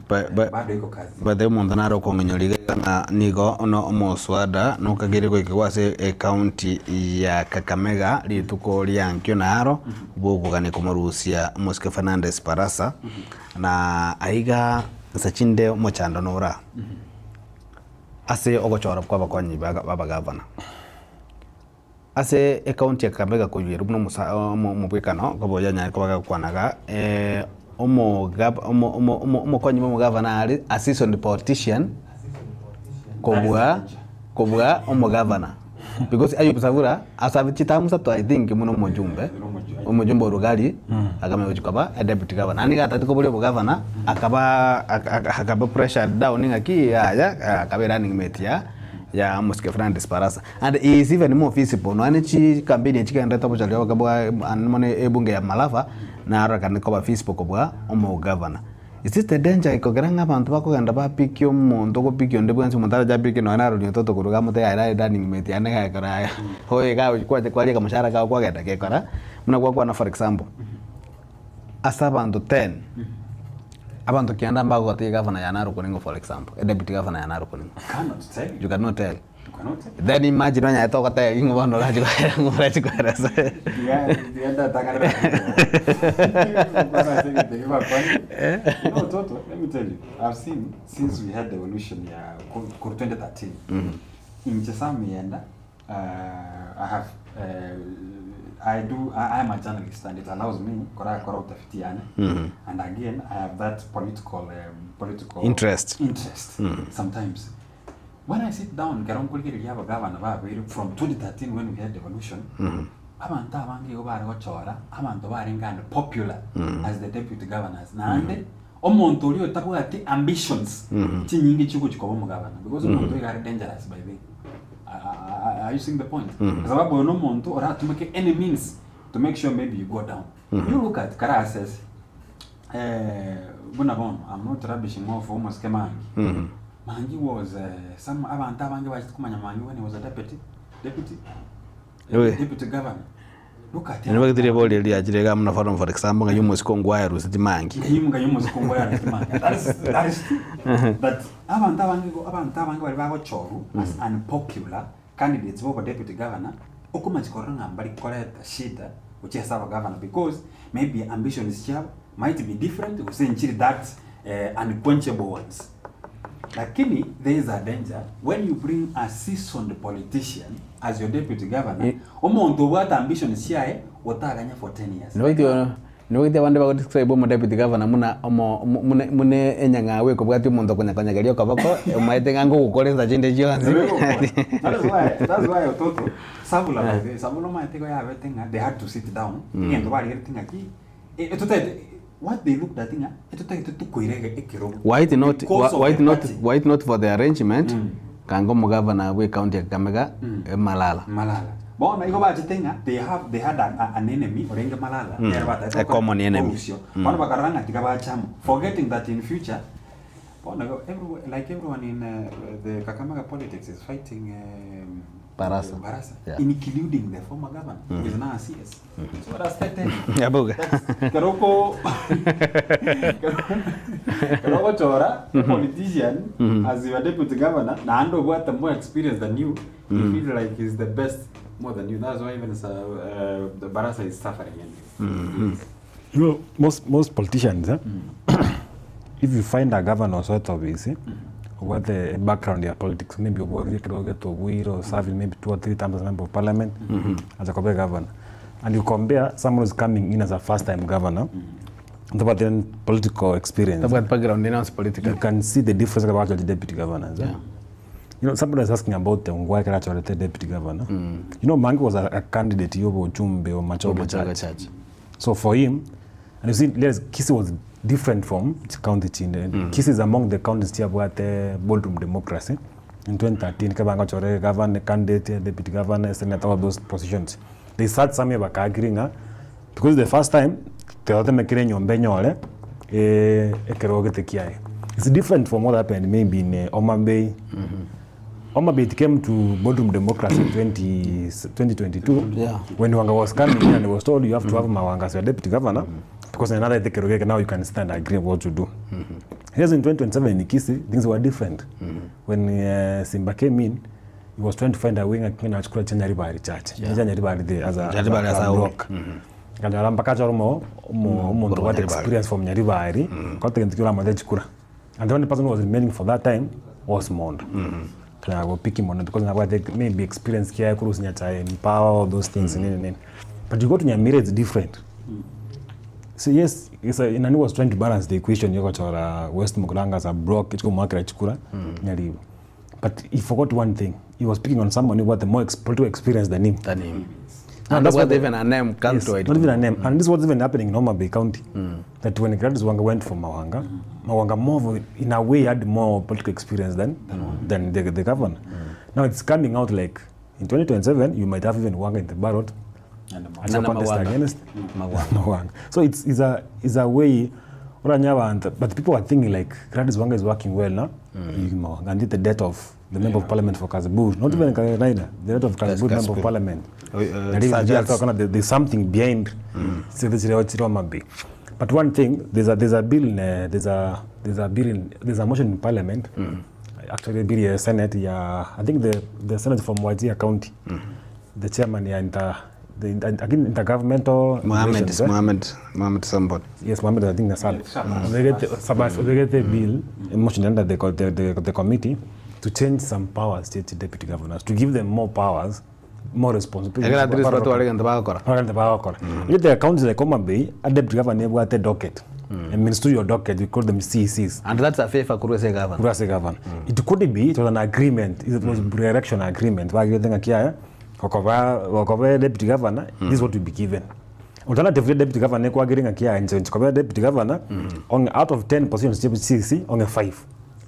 Bado iko kazi. By the way omonto nare okong'inyoria iga ng'a nigo ono omoswada nokageire goikigwa ase ecounty ya Kakamega rituko ria nkio naro bwokogania komorusia omosike Fernandes Barasa na aiga nse chinde omochando nora ase ogochora kwa abakonyi ba abagavana. Ase ecounty ya Kakamega koywerwa buna omosa omo omobwekano koba oyo anyare koba agakwana iga omogab omo omo omo omokonyi bwa omogavana are a seasoned politician kobua kobua omogavana because Ayub Savula aserve chiterm isato I think buna omojumbe omojumbe o Lugari akamanya gochia koba deputy governor. Naende nigo atagete koboria obogavana akaba akaba pressured down ng'aki yaya akaba erunning mate ya ya omosike Francis Barasa and he is even more visible nonya ne chicampaign echi chigenderete obochori oboke bwa ande mono ebunge ya Malava narorekane koba visible kobua omogavana. Is this the danger ekogera ng'a abanto bakogenda bapikia omonto ogopikia onde bwensi omonto arache apikie nonya naroria ototo korwa iga amotebi aye naye running mate yane iga ekero aya oye iga kwacha kwaria akamoshahara kago kwagenda gekora buna gwakwana for example ase abanto ten. Abanto kianda mbagogotegia gavana ya Narok ning'o for example, e deputy governor ya Narok ning'o. Cannot tell. You cannot tell. You cannot tell. Then imagine onyarete ogotebia ng'o bono orache koera ng'o orache koeresa. Tiga tiga ndatang'anera You know, Toto, let me tell you, I've seen since we had devolution ya ko 2013. Inche Sam Yenda, I have I do I am a journalist and it allows me korakora utafiti yane and again I have that political political Interest. interest sometimes. When I sit down ekero nkorigereria abagavana babeire from 2013 when we had devolution, abanto abange igo bare gochora abanto barenge unpopular as the deputy governors naende omonto oria otabwati ambitions chinyinge chiogochia koba omogavana because omonto oyo iga are dangerous by the way. Are you seeing the point? Kwa sababu oyo na omonto oratumeke any means to make sure maybe you go down. You look at kare ase ase buna bono I'm not rubbishing off omosike Mangi. Mangi was some abanto abange bachete komanya Mangi when he was a deputy, deputy, Oe. deputy governor. Look at Nabo bagitire boria riachire iga buna for for example ng'ai omosike ongwaeruseti mangi. Ng'ai ng'ai omosike ongwaeruseti mangi. That is, that is true. But abanto abange igo abanto abange baria bagochorwa as unpopular candidates ba obodeputy governor, okomanya korora ng'a mbari koreta shida gochia ase abagavana because maybe ambitions chiabo might be different gose nchiri that unquenchable ones. Lakini there is a danger when you bring a seasoned politician as your deputy governor, omonto obwate ambitions chiaye otaganya for 10 years. Nibaiti abande bago describe omo deputy governor muna omo muna muna enyang'au ekobwatia omonto okonya konyegeria okoboko omaete ng'a ngogokora ensa chinde chionsi. That is why, that's why ototo Sabula by the way, Sabula omanyete igo yabete ng'a they had to sit down, egento barigereti ng'aki, etotagete what they looked at ng'a etotagete tokoira ekerogo Why it not, because of why it the not, party. why it not for the arrangement, kanga omogavana bwe ecounty ya Kakamega, Malala. Malala. Bono igo bachete ng'a they have they had a, a, an enemy orenge Malala nere batagete A common enemy. korusio. Bono bakarora ng'a tiga bache amo forgetting that in future bono igo everyone like everyone in the Kakamega politics is fighting Barasa. Barasa Yeah. including the former governor who is now a CS. So what does that tell you? Yabuga. Kero oko kero ogochora a politician as your deputy governor naende obwate more experience than you, he feel like he's the best more than you. That's why even the Barasa is suffering anyway. You know, most, most politicians, eh, if you find a governor sort of is, eh, what the background ya politics, maybe obwire kidogo to Obwire or serving maybe 2 or 3 times as a member of parliament, as a compare governor. And you compare someone who's coming in as a first-time governor, but then political experience. Tabwati background in house political. You can see the difference about the deputy governors. Eh? You know, somebody was asking about the Ongwae Karacha, the deputy governor. You know, Mangi was a candidate, Yobo Chumbe or Machogu Machogu Church. Church. So for him, and you see, Kisii was different from county Chinde. Kisii is among the counties here where the boardroom democracy. In 2013, Kabanga Chore, governor, candidate, deputy governor, senator, all those positions. They sat somewhere back agreeing, because the first time, the other mekere nyombe nyole, ekerogete kiae. It's different from what happened maybe in Homa Bay. Homa Bay, it came to boardroom democracy in 2022. When Wanga was coming in and he was told you have to have Mawanga as your deputy governor, because in another Ekerogeke now you can stand and agree what to do. Here's in 2027 in Kisii, things were different. When Simba came in, he was trying to find a way akina achukua Nyaribari Church. Nyaribari there as a, Nyaribari as a as a block. Kanyara mpaka choro mo mo got Nyaribari. experience from Nyaribari. Kwa tengi kula mada chukura. And the only person who was remaining for that time was Mondo. Kanya go pick him on because na kwa maybe experience kia kurusi nyachae empower all those things nini nini. But you go to Nyamira, it's different. So yes, it's a, Nani was trying to balance the equation. You got West Mukuranga as a block, it's going to Chukura, Nyaribo. But he forgot one thing. He was picking on someone who had the more political experience than him. Than him. And And that's that's what even a name come Yes, to it. Not even a name. And this was even happening in Homa Bay County. That when Gladys Wanga went for Mawanga, Mawanga more, of, in a way, had more political experience than the governor. Now it's coming out like in 2027, you might have even Wanga in the ballot And the as a Nana contest Mawanga. against Mawanga. Mawanga. So it's a way, but people are thinking like Gladys Wanga is working well now. Mawanga. And the death of the member of parliament for Kasipul, not even Raila, the death of Kasipul, member of Kasipul. parliament. That is, Sir they are Charles. talking about there's something behind. So this is what it might be. But one thing, there's a, there's a bill in, there's a, there's a bill in, there's a motion in parliament. Actually, bill in Senate. Yeah, I think the Senate from Wajir County, the chairman yeah, inter, the again intergovernmental Mohammed, relations, Mohammed, Mohammed somebody. Yes, Mohammed, I think Nasal. Sabas. They get the, Sabas, they get the bill, a motion under the committee to change some powers to deputy governors, to give them more powers, more responsibilities. Ekero at least batu barenge bagokora. Barenge bagokora. Yet the counties like Homa Bay, a deputy governor never had a docket. A ministerial docket, we call them CECs. And that's a favor korwa ase egavana. Korwa ase egavana. It could be it was an agreement, it was pre-election agreement, bagete ng'aki yaya, gokoba gokoba deputy governor, this is what you'll be given. Alternatively deputy governor ekwagere ng'aki yaya inche inche koba deputy governor, ong'e out of 10 positions chia CEC, ong'e 5.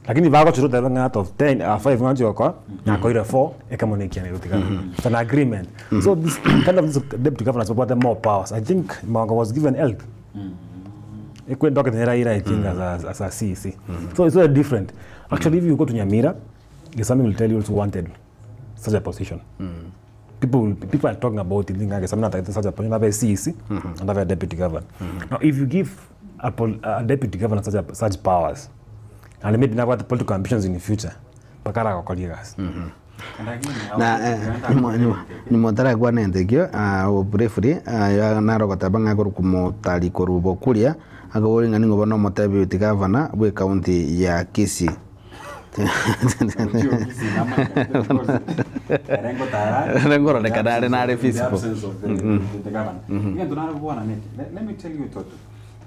Lakini bagochora otebe ng'a out of 10, ah, 5 ng'a nchi gokoa, nakoire 4, ekemo na ekiane egotigara. It's an agreement. So this kind of this deputy governors babwate more powers. I think Mwango was given health. Ekwe docket nera ira I think as a, as a CEC. So it's very different. Actually if you go to Nyamira, Gesami will tell you also wanted such a position. People will, people are talking about it thinking Gesami nataka such a position have a CEC and have a deputy governor. Now if you give a, pol, a deputy governor such, a, such powers and maybe now what political ambitions in the future mpaka aragokoria egasi. Na nyuma otarakwana ento ekio briefly naro ogoteba ng'a akorokwa motari korwa Bokuria akabori ng'a nigo bono omotebi gavana bwa ekaunti ya Kisii. Ngororekana are nare physical. Egento nare gokwana neke, let me tell you Toto,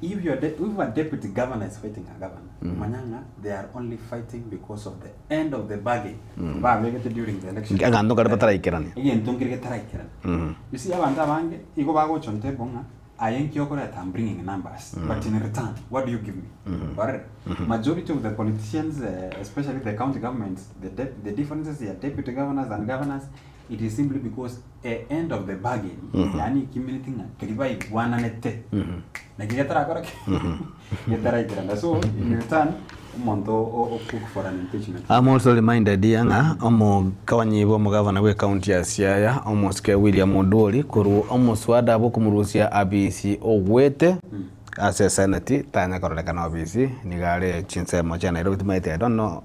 if your if a deputy governor is fighting a governor, manya ng'a they are only fighting because of the end of the bargain babegete during the election. Aganto kare bataraikerania. Egento nkere getaraikerana. You see abanto abange igo bagocha on table ng'a aye nki okoreta I'm bringing numbers, but in return what do you give me? Barere. Majority of the politicians, especially the county governments, the differences here, deputy governors and governors, it is simply because a end of the bargain, yani community ng'a keri baigwananete. Naki getarakora ki? Getaraikerana. So in return omonto o cook for an impeachment. I'm also reminded ng'a omokabanyi bwa omogavana bwa ekaunti ya Siaya omosike William Odwori korwa omoswada bwokomorusia abisi ogwete ase senate tanya kororekana obisi niga are chinsemo chia Nairobi timaete I don't know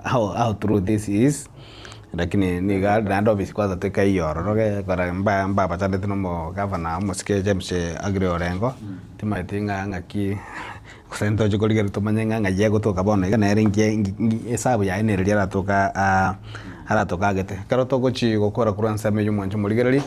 how true this is lakini niga naende obisi kwanza tikaiyo ororo kora mbabachandete na omogavana omosike James Aggrey Orengo timaeti ng'a ng'aki gose ntoche korigereria tomanye ng'a ng'ai egotoka bono iga nere nki esabu yaye nere riria aratoka aratoka agete. Ekero togochi gokora korwa ensemo eywo mwanche omorigereri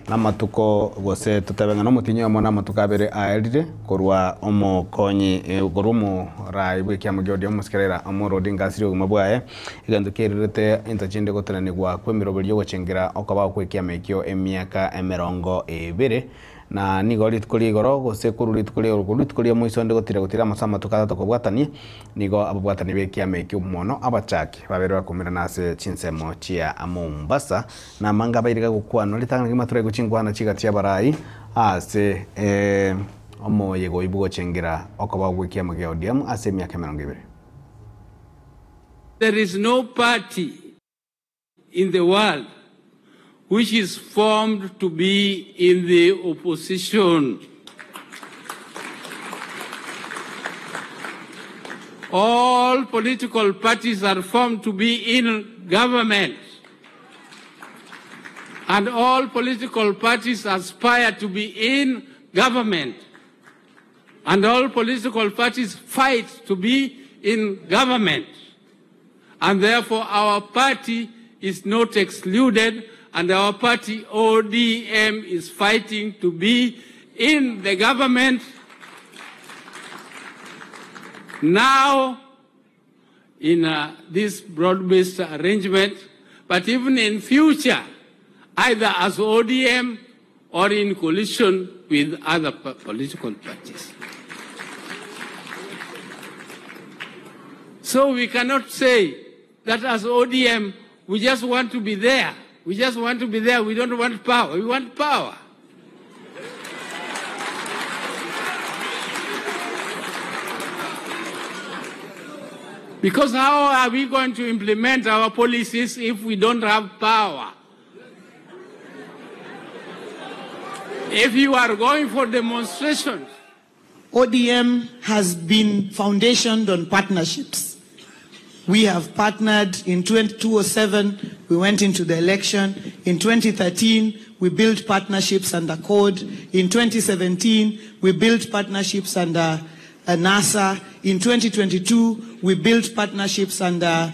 namatuko gose totebe ng'a na omotinyi oyomo na amatuko abere aerire korwa omokonyi korwa omorai bwa ekiama kia ODM omosike Raila Amolo Odinga asire obogima bwaye egento kiererete into chinde gotenenigwa kwa emeroberi ya ogochengera okobao kwa ekiama ekio emiaka emerongo ebere na nigo rituko ria igoro gose korwa rituko ria igoro rituko ria moiso onde gotira gotira amasa amatuko atato kobwatania nigo ababwatani ba ekiama ekio mono abachaki babere bakomerana ase chinsemo chia Mombasa na amanga bairega gokwanwa ritang'ani kegima toraigwe chinkwana chigati abarai ase omoyega oyio bwogochengera okobao gwa ekiama kia ODM ase emiaka emerongo ebere. There is no party in the world which is formed to be in the opposition. All political parties are formed to be in government. And all political parties aspire to be in government. And all political parties fight to be in government. And therefore our party is not excluded, and our party ODM is fighting to be in the government. Now, in this broad-based arrangement, but even in future, either as ODM or in coalition with other political parties. So we cannot say that as ODM, we just want to be there. We just want to be there. We don't want power. We want power. Because how are we going to implement our policies if we don't have power? If you are going for demonstrations. ODM has been foundationed on partnerships. We have partnered in 2007, we went into the election. In 2013, we built partnerships under CORD. In 2017, we built partnerships under NASA. In 2022, we built partnerships under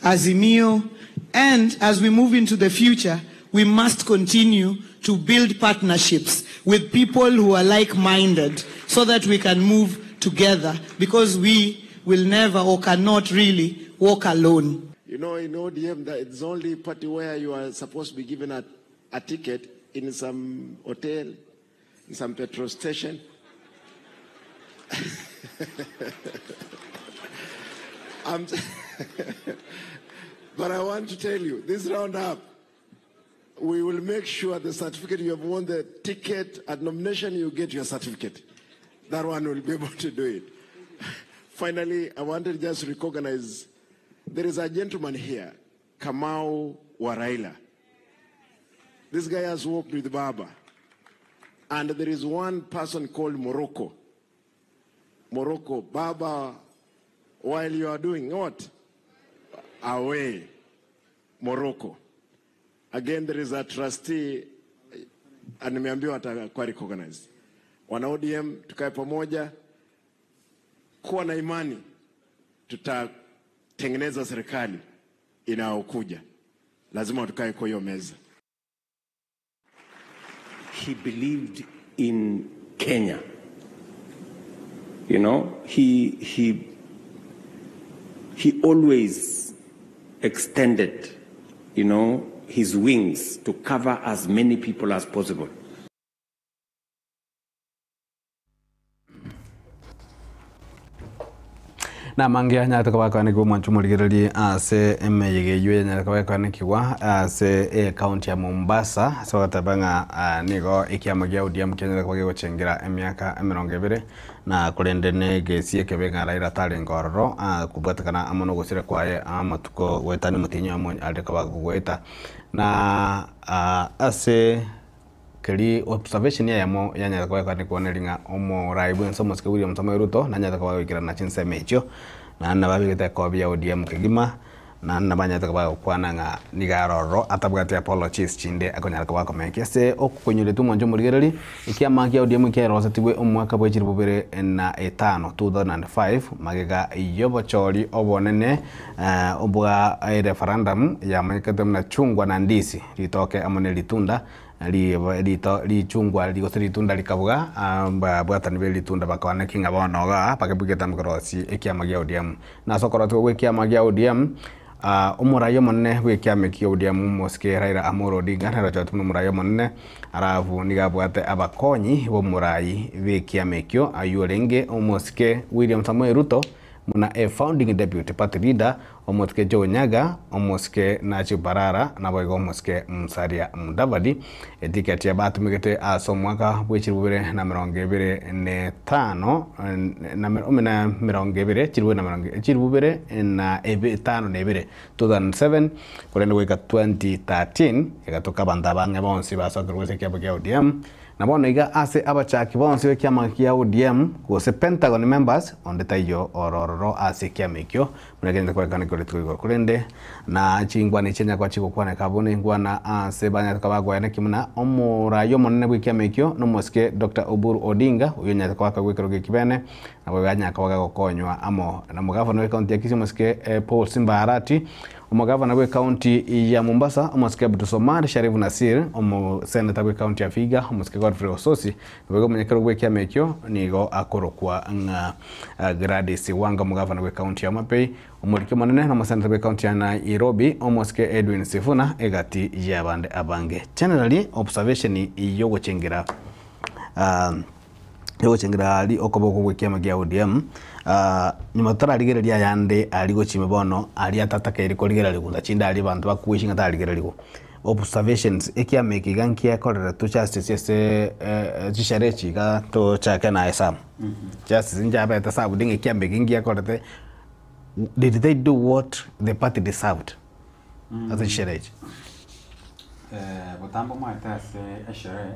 Azimio. And as we move into the future, we must continue to build partnerships with people who are like-minded so that we can move together because we will never or cannot really walk alone. You know, in ODM, that it's only party where you are supposed to be given a, a ticket in some hotel, in some petrol station. I'm but I want to tell you, this round up, we will make sure the certificate you have won the ticket at nomination, you get your certificate. That one will be able to do it. Finally, I wanted to just recognize there is a gentleman here, Kamau Waraila. This guy has worked with Baba. And there is one person called Morocco. Morocco, Baba, while you are doing what? Away. Morocco. Again, there is a trustee eh, nimeambiwa atakuwa recognized. Wana ODM, tukae pamoja, kuwa na imani, tutatengeneza serikali inayokuja. Lazima tukae kwa hiyo meza. He believed in Kenya. You know, he, he, he always extended, you know, his wings to cover as many people as possible. Namange anyarete koba akoanekigwa omwancho omorigererie ase emeyega eywo yanyarete koba ekoanekigwa ase ecounty ya Mombasa ase ogoteba ng'a nigo ekiama gia ODM kianyarete koba kegochengera emiaka emerongo ebere na korende na egesi ekebe ng'a Raila tarenge ororo kobwatekana amo na ogosira kwaye amatuko goetania omotienyi oyomo are koba agoeta na ase Keria observation eyemo yanyarete koba ekwane neri ng'a omorai bwense omosike William Samoei Ruto nanyarete koba agoikerana chinsemo echio, naende nabo abegete ekobi ya ODM kegima, naende nabo anyarete koba agokwana ng'a nigo are ororo atabwati apologies chinde akonyara koba akomekia. Ase okonyoretwa omwancho omorigereri, ekiama kia ODM kiarosetigwe omwaka bwa chilifu bibere na etano, 2005, magega y'obochori obonene bwa ereferendum yamanyekete buna chungwa na ndizi, ritoke amo ne ritunda, Rito richungwa gose ritunda rikabuga, ababwatani be ritunda bakwana ki ng'a bono igaa bakebua egetambo korosia ekiama gia ODM. Na ase okorotigwa gw'ekiama gia ODM, omorai omonene bw'ekiama eki kia ODM omosike Raila Amolo Odinga nere ochoretwe buna omorai omonene, alafu nigo abwate abakonyi b'omorai b'ekiama ekio aywo orenge omosike William Samoei Ruto, Buna a founding deputy party leader, omosike Joe Nyaga, omosike Najib Balala naboigo omosike Musalia Mudavadi, etiketi batumegete ase omwaka bwe chilifu bibere na emerongo ebere na etano na emerongo ebere chilifu na emerongo chilifu bibere na etano na ebere, 2007, korende goika 2013 egatoka abanto abang'e bonsi basokerwe ase ekiabo kia ODM. Na bono iga ase abachaki bonsi b'ekiama kia ODM, gose Pentagon members, onde taiyo ore ororo ase ekiama ekio, buna ekenyete korekana ekero rituko igoro. Korende na chingwana echi nyakwa chigokwaneka abwo nengwana ase banyarete koba bagoeneki buna omorai omonene bw'ekiama ekio nomosike Doctor Oburu Odinga, oyio onyarete koba akagwa ekerogo ekibene, nabo iga anyare koba gagokonywa amo na omogavana bw'ecounty ya Kisii omosike Paul Simba Arati, Omogavana bw'ecounty ya Mombasa, omosike Abdulswamad Sharif Nassir, omoseneta bw'ecounty ya Vihiga, omosike Godfrey Osotsi, naboigo omonyakerogo bw'ekiama ekio nigo akorokwa ng'a Gladys Wanga, omogavana bw'ecounty ya Homabay, omoriki omonene na omoseneta bw'ecounty ya Nairobi, omosike Edwin Sifuna, egati y'abande abange. Generally, observation y'ogochengera Egochengera aria okoboko gw'ekiama kia ODM, nyuma totararigereria ayande aria gochia bono aria atatakeire korigererigwa na chinde aria abanto bakueshi ng'a tarigererigwa. Observations, ekiama eke iga nkiakoreretwe justice ase chisherehe echi iga tochake naye Sam. Justice nchabete served ng'a ekiama eke ngiakorete, did they do what the party deserved ase chisherehe echi? Botambe omanyete ase esherehe,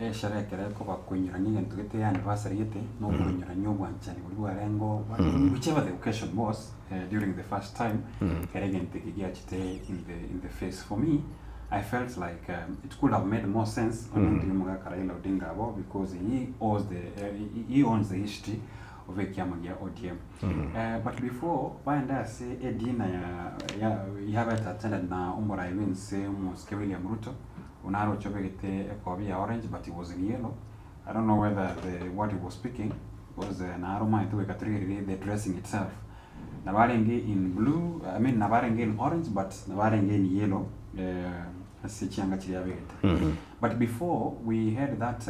esherehe ekero ekoba koinyorania egento gete ya anniversary gete, na okoinyorania obwanchani boria bwarenge oo whichever the occasion was during the first time, ekero egento eke giachete in the in the face. For me, I felt like it could have made more sense onye onde omogaka Raila Odinga abo because he owes the he owns the history of ekiama gia ODM. But before baende ase edinner ya ya yabete attended na omorai bw'ense omosike William Ruto, Buna aroche obegete ekobi ya orange but he was in yellow, I don't know whether the what he was speaking because naro omanyete goika torigererie the dressing itself. Nabo arenge in blue, I mean nabo arenge in orange but nabo arenge in yellow ase chianga chiria abegete. But before we had that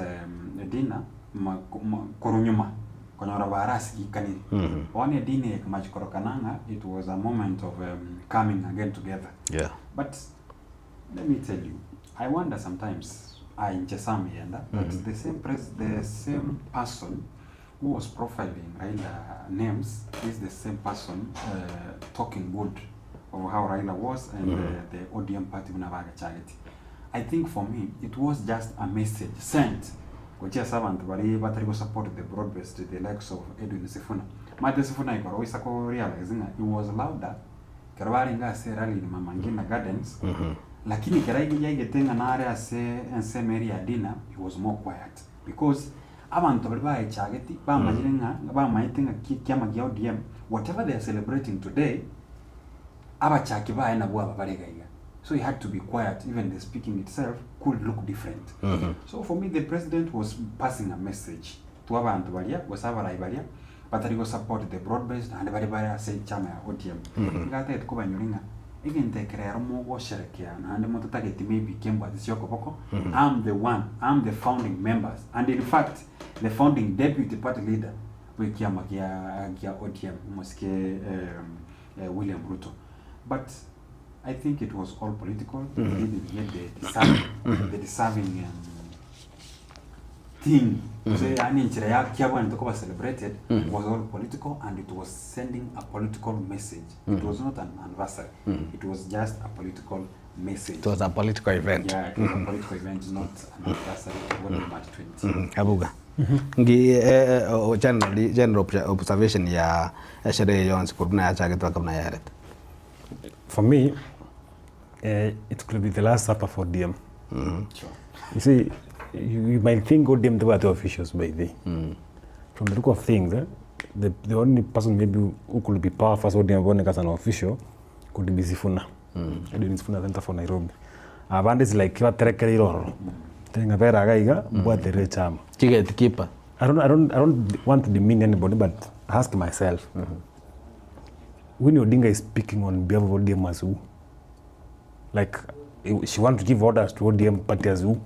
dinner, ma- ma- korwa nyuma konyora barasigikanire. Bono edinner eye ekamachia korokana ng'a it was a moment of coming again together. Yeah. But let me tell you, I wonder sometimes, aye inche Sam Yenda, that the same pres the same person who was profiling Raila names is the same person talking good of how Raila was and the ODM party buna bagechageti. I think for me it was just a message sent gochia ase abanto baria batari go support the broad based the likes of Edwin Sifuna. Omanyete Sifuna igoro oisa ko realize ng'a he was louder ekero barenge ase erally in Mama Ngina Gardens lakini ekero yaigete ng'a nare ase ensemo eria ya dinner he was more quiet because Abanto baria baechageti bamanyire ng'a bamaete ng'a ki ekiama gia ODM whatever they are celebrating today, abachaki baye nabwo aba bare iga iga. So he had to be quiet even the speaking itself could look different. So for me the president was passing a message to abanto baria gose abarai baria batari go support the broad based naende baria bare ase echama ya ODM. Nigo atagete kobanyora ng'a egento eke rero mogosherekea naende motatageti maybe kembwate ase okoboko, I'm the one, I'm the founding members and in fact the founding deputy party leader bw'ekiama gia gia ODM omosike William Ruto. But I think it was all political, they didn't get the deserving, the deserving thing gose yaani enchera ya kiabwenerete koba celebrated was all political and it was sending a political message it was not an anniversary it was just a political message It was a political event. yeah it was a political event not an anniversary what March 20 Abuga. Ngi eh, eh, o- generally general observation ya esherehe yonsi korwa buna yachagete mpaka buna yarete. For me, eh, it could be the last supper for ODM. Sure. You see, you, you might think ODM they were the officials by the From the look of things, eh, the, the only person maybe who could be powerful as ODM Boneka as an official could be Sifuna. Edwin Sifuna, Senator for Nairobi. Abande is like baterekere iroro. Tenga bera gaiga mbwaterere chama. Chigatekeeper. I don't, I don't, I don't want to demean anybody, but ask myself. Winnie Odinga is speaking on behalf of ODM as who? Like, she wants to give orders to ODM party as who?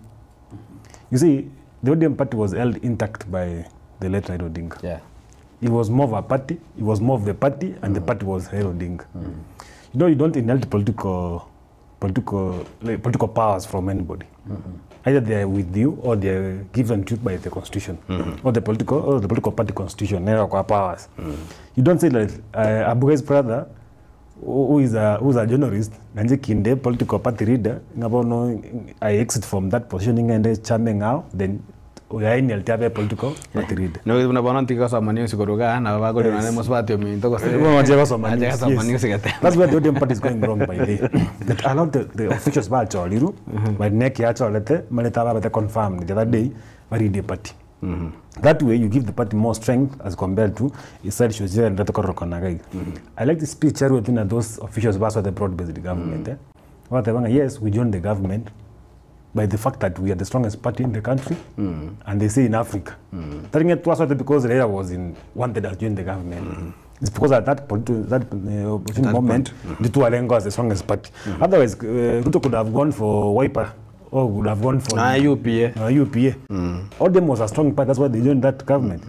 You see, the ODM party was held intact by the late Raila Odinga. Yeah. It was more of a party, it was more of the party, and the party was Raila Odinga. You know, you don't inherit political, political, like, political powers from anybody. Either they are with you or they are given to you by the constitution or the political or the political party constitution. Nero kwa powers. You don't say like Abuga's brother who who is a who's a journalist nanje kinde political party leader ngabono I exit from that position ngende charming now then oyaini a political party leader. No buna bono ntiga gosoma news korwa igaa nabo bakorire nonye mosubati ominto gose Well, Nache gosoma Nache news, gosoma yes. news gete. That's where the ODM party is going wrong by the way. That a lot the, the officials bachoriru but neck yachorete mareta babete confirmed the other day barindie party. That way you give the party more strength as compared to iside shochira ndatokorokanaga iga. I like the speech arwete those officials baswa the broad based government. Eh? Batebanga yes we joined the government by the fact that we are the strongest party in the country and they say in Africa. Telling it to us because Raila was in wanted to join the government. It's because at that point, that opportune moment, the two Alengo as the strongest party. Otherwise, Ruto could have gone for Wiper or would have gone for Ah, UPA. UPA. ODM was a strong party. That's why they joined that government.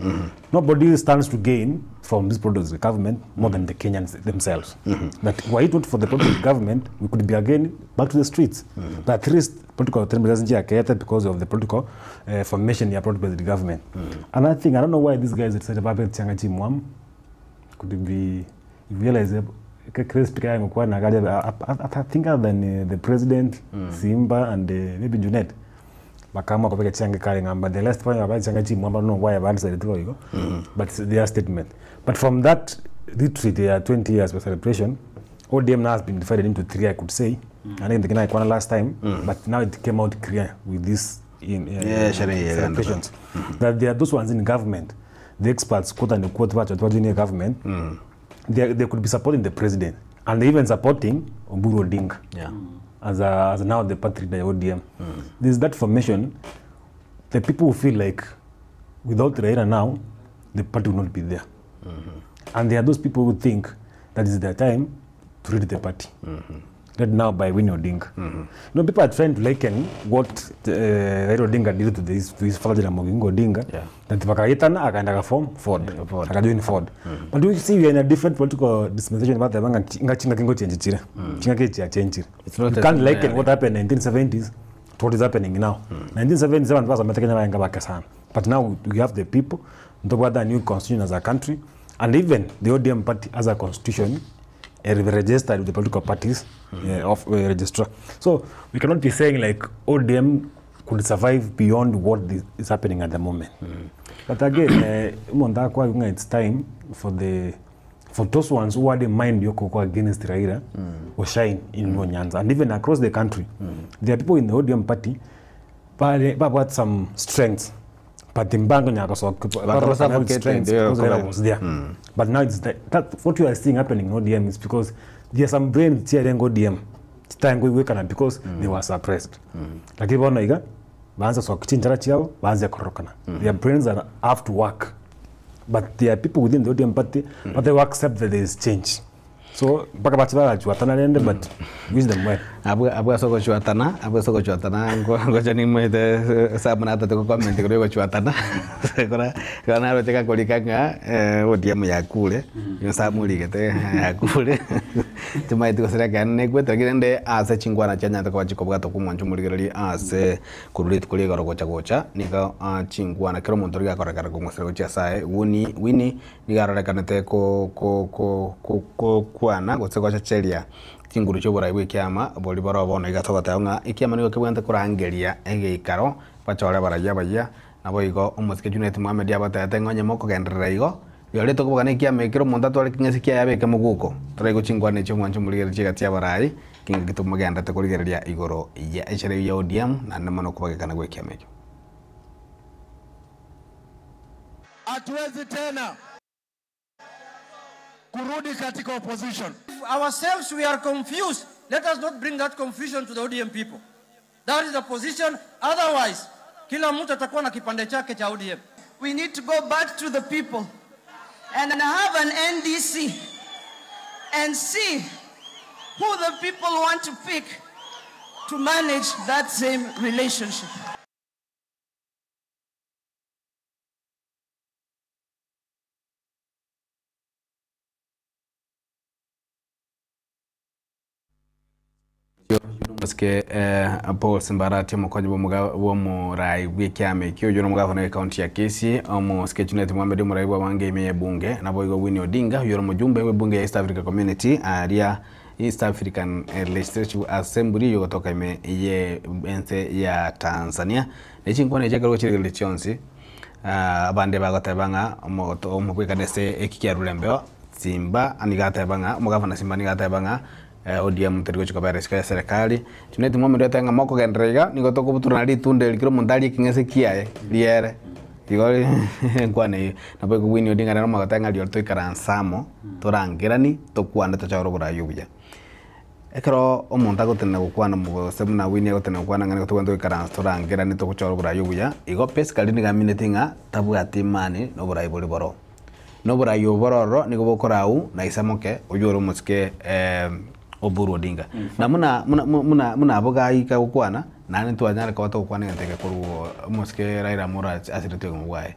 Nobody stands to gain from this product the government more than the Kenyans themselves. But were it not for the product government, we could be again back to the streets. But at least political autonomy doesn't created because of the political formation ya broad-based government. Another thing, I don't know why these guys decided about Changa Mwam. Could it be, you realize Chris Speaker angekuwa na gari, I think other than the president, Simba and maybe Junet bakama kopeka change kale ngamba the last point about changa chimu amba no why about said it but their statement but from that retreat there 20 years of celebration ODM now has been divided into three I could say I think the Kenya last time but now it came out clear with this in Yeah, sherehe ya celebrations that there are those ones in government the experts quote and quote what what in government they could be supporting the president and they even supporting Oburu Odinga Yeah. as, a, as now the party leader ya ODM. There's that formation, the people who feel like without Raila now, the party will not be there. And there are those people who think that is their time to lead the party. Led now by Winnie Odinga. You know, people are trying to liken what Raila Odinga did to, this, to his father Jaramogi Oginga Odinga. Yeah. That wakaitana akaenda akaform Ford. Yeah, Ford. Akajoin Ford. But you see we are in a different political dispensation about the banga chinga kingo change chira. Chinga ke chia change. It's not You a can't similar liken what happened in 1970s to what is happening now. 1977 was Kenya baenga bake sana. But now we have the people ntobwata new constitution as a country and even the ODM party as a constitution registered with the political parties of registrar. So we cannot be saying like ODM could survive beyond what this is happening at the moment. But again, Mondakwa, it's time for the for those ones who had a mind yoko against Raila or shine in mm. Nyanza and even across the country. There are people in the ODM party but but some strengths. But the Mbango Bakaba suffocated, yeah, because Raila correct. was there. But now it's that, that what you are seeing happening in ODM is because there are some brains cheering ODM chitangoiwekana because they were suppressed. Lakini bono iga baanza sokichinjara chiao baanza korokana. Their brains are have to work. But there are people within the ODM party but they will accept that there is change. So mpaka bachi barachuatana rende but wish them well. Abwe abwe soko chuatana, abwe soko chuatana, ngoja ni mwete sabu na tatu comment kuri gochuatana. Kora kora naro teka kolika nga ODM ya kule. Yo sabu ligete ya kule. Tumai tuko sera kan ne kwete lakini nde ase chingwana chanya to kwa chikobwa to kumwanchu muligereri ase kururi tukuri goro gocha gocha nika chingwana kero muntu riga kora kara kungosera gocha sae wuni wini nigarorekanete ko ko ko ko ko kwana gose gocha cheria chinguru chio borai bwa ekiama bori boro bono iga togoteba ng'a ekiama nigo kebwenerete korangeria egeikaro bachore barayia bayia nabo igo omosike Junet Mohamed abatebete ng'a onye mokogenderera igo rirorio tokoboka na ekiama ekero omonto atware king'ese kiaye abeke moguko toraigo chingwana echio omwancho omorigereria chiga chia abarai king'aki tomogenderete korigereria igoro ya echere ya ODM naende mono okobagekana gwa ekiama ekio. Hatuwezi tena kurudi katika opposition. Ourselves, we are confused. Let us not bring that confusion to the ODM people. That is the position. Otherwise, kila mtu atakuwa na kipande chake cha ODM. We need to go back to the people and have an NDC and see who the people want to pick to manage that same relationship. Masike Paul Simbarati omokonyi bwa omorai bwa ekiama ekio oywo nomogavana wa ekaunti ya Kisii omosike Junet Mohamed omorai bwa abange ime ya ebunge nabo igo Winnie Odinga oywo omojumbe bwa ebunge ya East Africa Community aria East African Legislative Assembly oyo gotoka ime ye ense ya Tanzania na chinkwana echi ekero gochirigereria chionsi abande bagoteba ng'a omobwekane ase eki kiarure embeo Simba niga ateba ng'a omogavana Simba niga ateba ng'a ODM teri gochika kobera isiko ya serikali Junet Mohamed oteba ng'a mokogenderera iga nigo tokobuturana ritunda eri kera omonto arie eking'ese kiaye riere igo enkwana eywo nabo igo Winnie Odinga nere omogoteba ng'a rirorio toikaranse amo torangerani tokwane tochore oborai obuya ekero omonto agotenena gokwana gose buna Winnie agotenena gokwana ng'a nigo tobwenerete goikaransa torangerani togochora oborai obuya igo basically nigo amineti ng'a tabwati imani na oborai bori boro na oborai obo boro ororo nigo bokorau na isamoke oywo ore omosike Oburu Odinga na muna muna muna muna abo gaika gokwana naende ntwanyare koba togokwana egento eke korwa omosike Raila Amolo asiretwe obogima bwaye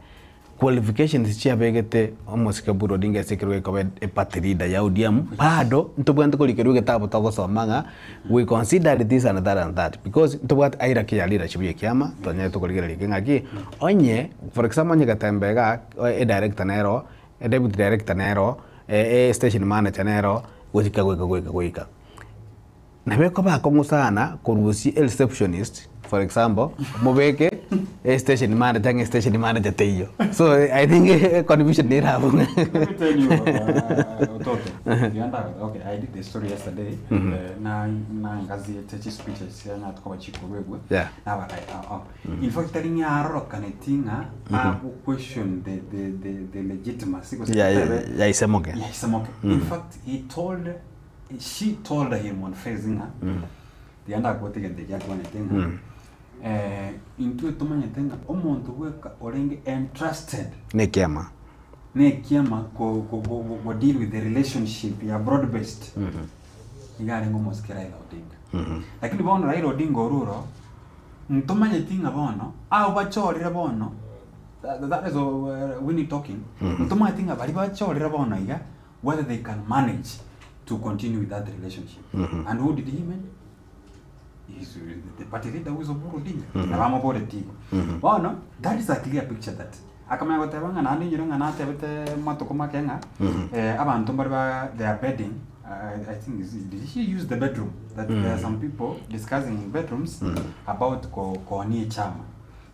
qualifications chiabegete omosike Oburu Odinga ase ekerogo gekoba eparty leader ya ODM bado ntobwenerete korikerwa egetabu togosoma ng'a we considered this and that and that because ntobwate hierarchy ya leadership ya ekiama twanyarete korigereria eke ng'aki onye for example onye Getembe igaa edirector nero eduputy director nero estation manager nero goika goika goika goika. Nabo ekoba akong'u sana korusia ereceptionist for example mobeke estation manager ng'a estation manager teiyo. So I think confusion nere abwo. Let me tell you, Ototo, you under, okay, I did the story yesterday, and na na ngaziete chi speeches ya nyatu kwa chikurwegwe. Yeah. Na ba oh, oh. In fact, tari nyarorokaneti ng'a aku question the the the the legitimacy because Yeah, yeah, ya Isemoke. Yeah, Isemoke. In fact, he told she told him on facing her. Tiga ndakote egento ekia akwanete ng'a eh, intwe tomanyete ng'a omonto bweka orenge entrusted Na ekiama. na ekiama ko, ko, ko, ko, ko deal with the relationship ya broad based iga arenge omosike Raila Odinga. Lakini bono Raila Odinga oruro ntomanyeti ng'a bono abo bachorire bono that, that is uh, Winnie talking ntomanyeti ng'a baria bachorire bono iga whether they can manage to continue with that relationship and who did he mean He's the party leader who is Oburu Odinga na bamoboreti igo bono that is a clear picture that akamanya goteba ng'a naende inyore ng'a natebete matuko make ng'a eh, abanto mbare ba they are bedding I, I think is, did he use the bedroom that there are some people discussing in bedrooms about ko koonia echama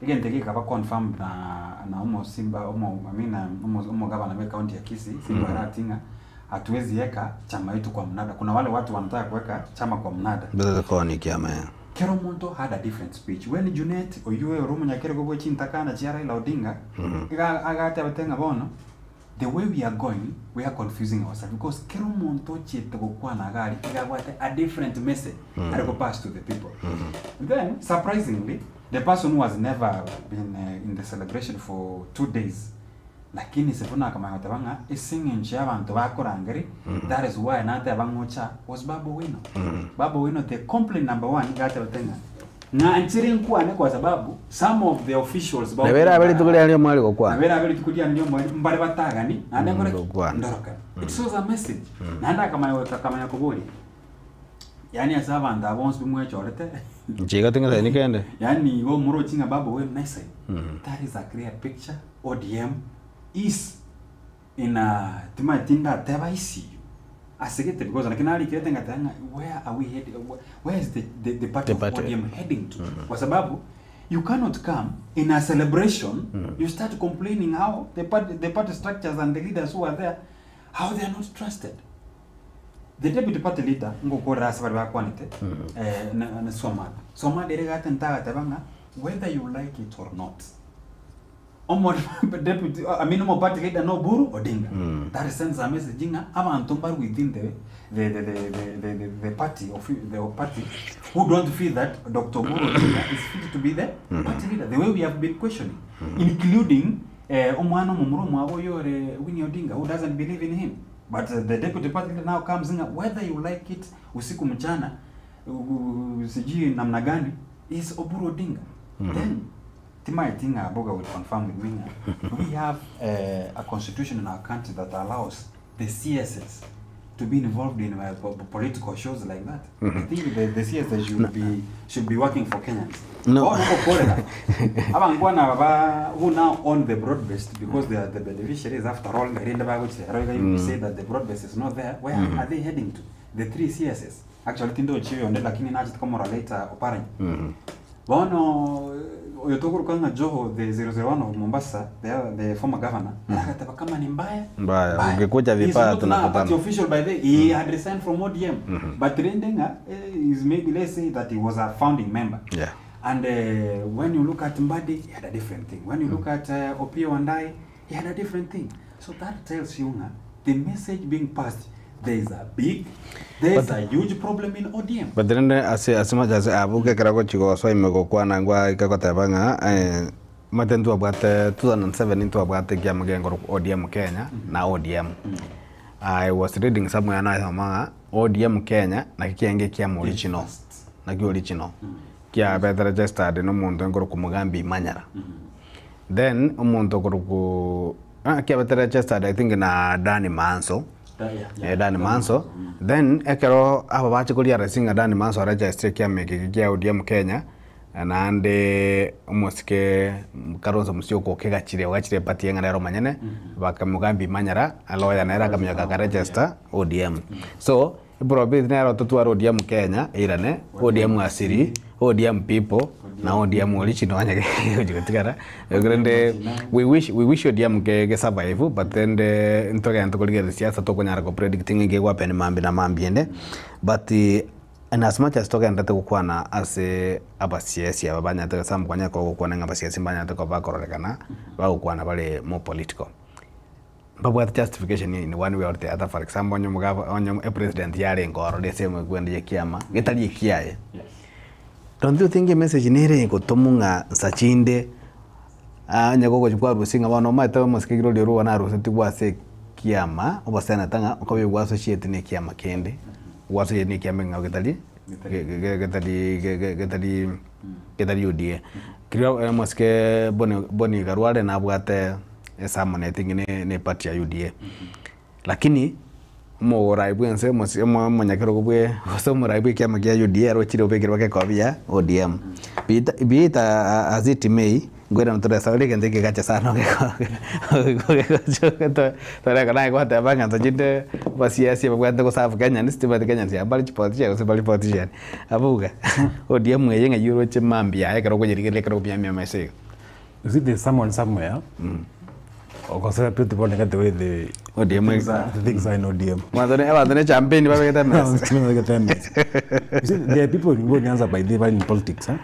egento eke gekaba confirmed na na omosimba omo I mean omo omogabana bwe county ya Kisii Simba Arati ng'a hatuwezi eka chama yetu kwa mnada kuna wale watu wanataka kuweka chama kwa mnada Betete koonia ekiama eh. Kera omonto had a different speech when Junet oyio ore omonyakerogo bwe chintakana chia Raila Odinga iga agatebete ng'a bono the way we are going we are confusing ourselves because kera omonto ochiete gokwana iga aria iga abwate a different message are go pass to the people. Then surprisingly the person who has never been in the celebration for 2 days lakini Sifuna akamanya goteba ng'a ase eng'encho y'abanto bakorangeria that is why nateba ng'a ocha was Babu Owino. Babu Owino the complaint number one iga atebete ng'a ng'a nchire nkwane kwa sababu some of the officials ba Nabo erabe rituko riane ri'omweri gokwana. Nabo erabe rituko riane ri'omweri mbare batagani naende nkore ki? Gokwana. Ndorokane. It shows a message. Naende akamanya goika akamanya koboria yaani ase abanto aba bonsi bimwechorete Inche iga ting'esaini kende. yaani igo omorochi ng'a Babu Owino naisaine. That is a clear picture ODM is in a timanyeti ndateba ICU ase gete because naki narikerete ngateba ng'a where are we heading where is the, the, the party The of party. ODM heading to kwa sababu you cannot come in a celebration you start complaining how the party, the party structures and the leaders who are there how they are not trusted the deputy party leader ngokorera ase bari bakwanete eh, na, na Somad Somad ere gate ntagateba ng'a whether you like it or not omo deputy I mean omo party leader no Oburu Odinga that sends a message ng'a abantu mbari within the the the the the, the, the, the party of the party who don't feel that Dr. Oburu Odinga is fit to be the party leader the way we have been questioning including eh, omwana omomura omwabo oyore Winnie Odinga who doesn't believe in him but the deputy party leader now comes in whether you like it usiku mchana sijui namna gani is Oburu Odinga then Timaitinga Aboga will confirm with me. We have a constitution in our country that allows the CSS to be involved in political shows like that. I think the CSS should be working for Kenyans. No. Oh, no, kolera. Abangwana ba who now own the broad based because they are the beneficiaries after all. Rinda ba guchi, You say that the broad base is not there. Where are they heading to? The three CSS. Actually, tindo chiyo onde lakini nachi komora later oparany. Bono oyo tokurukanga Joho the 001 of Mombasa the former governor akataba kama ni mbaya Mbaya. Ukikuja He is vibaya not now a tunakutana. party official by the he had resigned from ODM but Rendenga is maybe let's say that he was a founding member and when you look at Mbadi he had a different thing when you look at Opiyo Wandayi he had a different thing so that tells you nga the message being passed there is a big there is a huge problem in ODM But rende ase ase macha abuke kerago chigoso ime gokwana ngwa ikagoteba ng'a eh, mate ntwabwate 2007 ntwabwate kiama kiengoro ODM Kenya na ODM I was reading somewhere na ng'a ODM Kenya naki kienge kiama original naki original kiabete registered n'omonto engoro kumugambi Manyara then omonto okoroku ah, kiabete registered I think na Danny Manso eh, Danny Manso then ekero aba bache koria resinga Danny Manso register kiama eke kia ODM Kenya naende omosike Kalonzo Musyoka okegachire ogachire party eng'ana ero omonyene bakamogambi Manyara aloya nere akamenya akaregister ODM so eprobability nero totware ODM Kenya eirane ODM asiri ODM people na ODM original onye gotigara rende we wish ODM ke survive but then the ntogenda tukorigereria siasa tokonyara ko predicting nge gwapen mambi na mambi ende but and as much as togendete gukwana ase abasiasi aba banyate some kwanya ko gukwana ng'a abasiasi banyate ko bakororekana bagukwana bare more political babwate justification in one way or the other for example onye mugaba onye a president yarenge oro rese kwenda kiama gitari kiaye Yes. Don't you think emessage nere egotomwa ng'a nsa chinde onye gogochia kwarusia ng'a bono omanyete omosike kera oria orwa narusetigwe ase ekiama oboseneta ng'a okobe gwa associate na ekiama kende, gwa associate na ekiama ekeng'ao getari getari getari getari UDA. Keri omosike Boni Boni Khalwale nabwate esamoneti ng'a na eparty ya UDA. Lakini omorai bw'ense omosi omo omonyakerogo bwe gose omorai bw'ekiama kia UDA arochire obekire baka ekobi ya ODM. Be it be it as it may, nkoirana tore ase ore egento ekegacha sana toreko naye gwateba ng'a ntoche inde abasiasi babwate goserve Kenyans tibati Kenyans aba mbare chipolitician gose mbari politician. Abwo iga, ODM eye ng'ai oroche mambia aye ekero okoyerigereria ekero okomiamia amaiso iga. You see there's someone somewhere okosera pretty bono the way the ODM things are, the things are in ODM. Abanto ne abanto ne champagne babegete emesa. Babegete emesa. You see there are people in Luo Nyanza by the way in politics eh?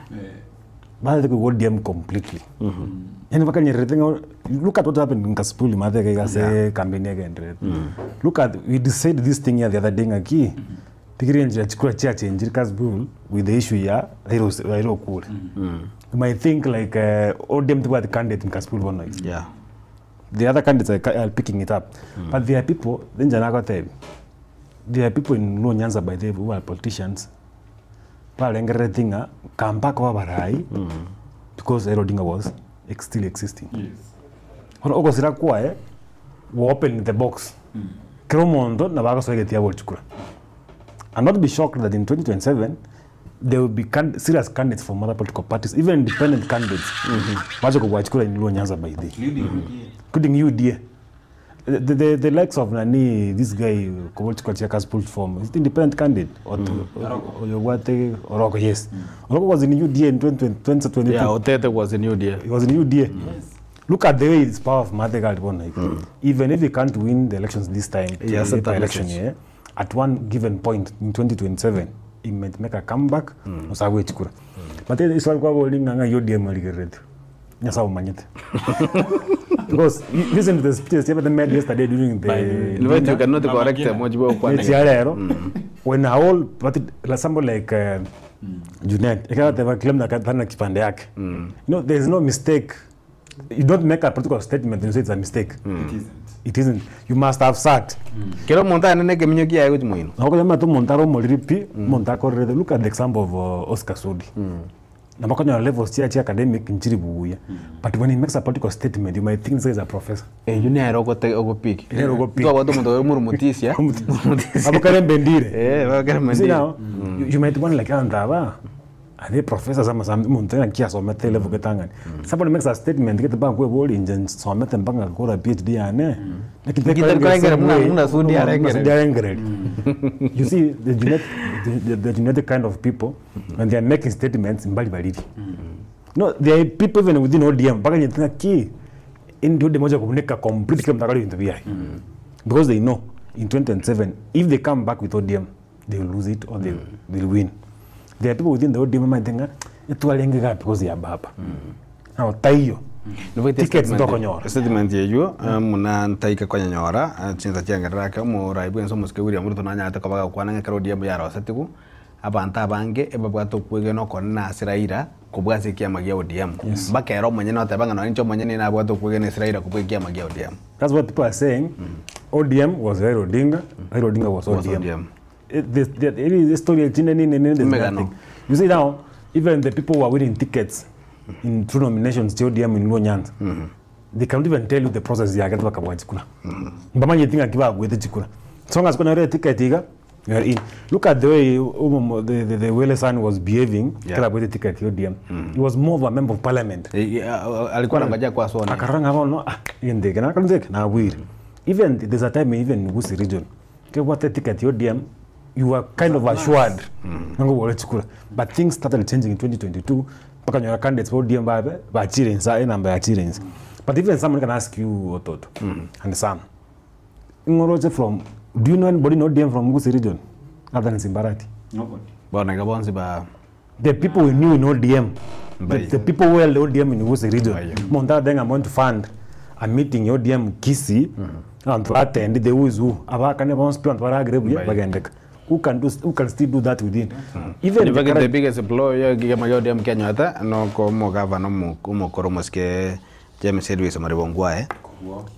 Baarete koigwa ODM completely. Yaani bakanyererete ng'a look at what happened in Kasipul mathega iga ase campaign egendererete. Look at we decided this thing here the other day ng'aki Rigereria enchera chikura chiachenchire Kasipul with the issue ya Raila ose Raila okure. You might think like ODM tebwati candidate in Kasipul bono iga. Yeah. The other candidates are, are picking it up. But there are people, inche nagotebi, there are people in Luo Nyanza by the way who are politicians, barengerereti ng'a kamba koba abarai because Raila Odinga was ex still existing. Yes. Bono ogosira kwaye, we open the box, kera omonto nabo agosoa egeti agochia kura. And not be shocked that in 2027 there will be can serious candidates from other political parties, even independent candidates bache kobua chikura in Luo Nyanza by the including UDA. The, the, the, the likes of nani this guy kobua chikura chia Kasipul form is independent candidate oyo obwate Oroko yes Oroko was in UDA in 2022 Yeah, Otete was in UDA. he was in UDA. Look at the way his power of Mathe got won. Like, Even if he can't win the elections this time, He has the sent that election message. year, at one given point in 2027, he might make a comeback. Mm. Osawe chikura. But it's like kwa bolinga nga UDM aligerete. Nyasa umanyete. Because you listen to the speeches they made yesterday during the In fact, you cannot correct them mujibu wa Mechi ya lero when a whole party like somebody like Junet ikateba claim na katana kipande yake. You know there is no mistake. You don't make a political statement and you say it's a mistake. It isn't. It isn't. You must have sat. Kera omonto aye nekeminyo kiaye gochia moino. Nakonya tu omonto are omoriri pi, omonto akorerete. Look at the example of Oscar Sudi. Nabo okonyora levels chia chia academic nchiri buya. But when he makes a political statement, you might think this guy is a professor. Eywo nere ogote ogopick. Nere ogopick. Twabwate omonto oyo Murumutisia. Murumutisia. Abo kare mbendire. Eh, abo kare You see mbendire. now, you might wonder like abanto aba are they professors ama some omonto naki asomete level getang'ani. Somebody makes a statement gete mpaka nkweboria inche nsomete mpaka ngakora PhD yane, naki Naki tari korengera buna buna Sudi buna Sudi arengereria. arengereria. You see the genetic, the, the genetic kind of people when they are making statements mbali bariri. No, there are people even within ODM mpaka nyete naki indi ODM moja kubunika complete kila mtu akali bintu byaye. Because they know in 2027 if they come back with ODM they will lose it or they will win. There are people within the ODM might think etwarenge ga because ya baba. Now taiyo. Tickets ntokonyora. Statement eywo muna ntaika konyanyora chinsa chiangerera ake omorai bwense omosike William Ruto nanyarete koba gakwana ng'a ekero ODM yarosetigwe abanto abange ebabwate okwegena okonene ase Raila kobua ase ekiama gia ODM. Mpaka ere omonyene oteba ng'a nonye inche omonyene nabwate okwegena ase Raila kobua ekiama gia ODM. That's what people are saying. ODM was Raila Odinga, Raila Odinga was Was ODM. ODM. This story chine nini nini there's Megano. nothing. You see now, even the people who are winning tickets in through nominations to ODM in Luo Nyanza, they can't even tell you the process ya gatu bakabwa chikura. Mbamanye tinga kiba gwete chikura. So as kuna ticket iga, you are in. Look at the way the Wele son was behaving Yeah. kila gwete ticket ya ODM. He was more of a member of parliament. Alikuwa anangojea kwa sona. Akaranga bono ah indeke na kalundeke na bwire. Even there's a time even in Gusii region. Ke what ticket ya ODM you were kind of assured nango wole chikura but things started changing in 2022 mpaka nyora candidates ba ODM babe ba chirensa e number ya chirensa but even someone can ask you ototo and some ngoroche from do you know anybody in ODM from Gusii region other than Simbarati? Nobody. Bona iga bonsi ba The people we knew in ODM, Mbaye. the people who held ODM in Gusii region, Mbaye. Monta then I'm going to fund a meeting ODM Kisii and to attend the who is who. Abakane bonsi pe antu baragire buya Mbaye. bagendeka. Who can do, who can still do that within? Even In the fact, the current, biggest blow ya kiama gia ODM kianywete noko omogavana omo- omokoro omosike James Edwis Omariba Ongwae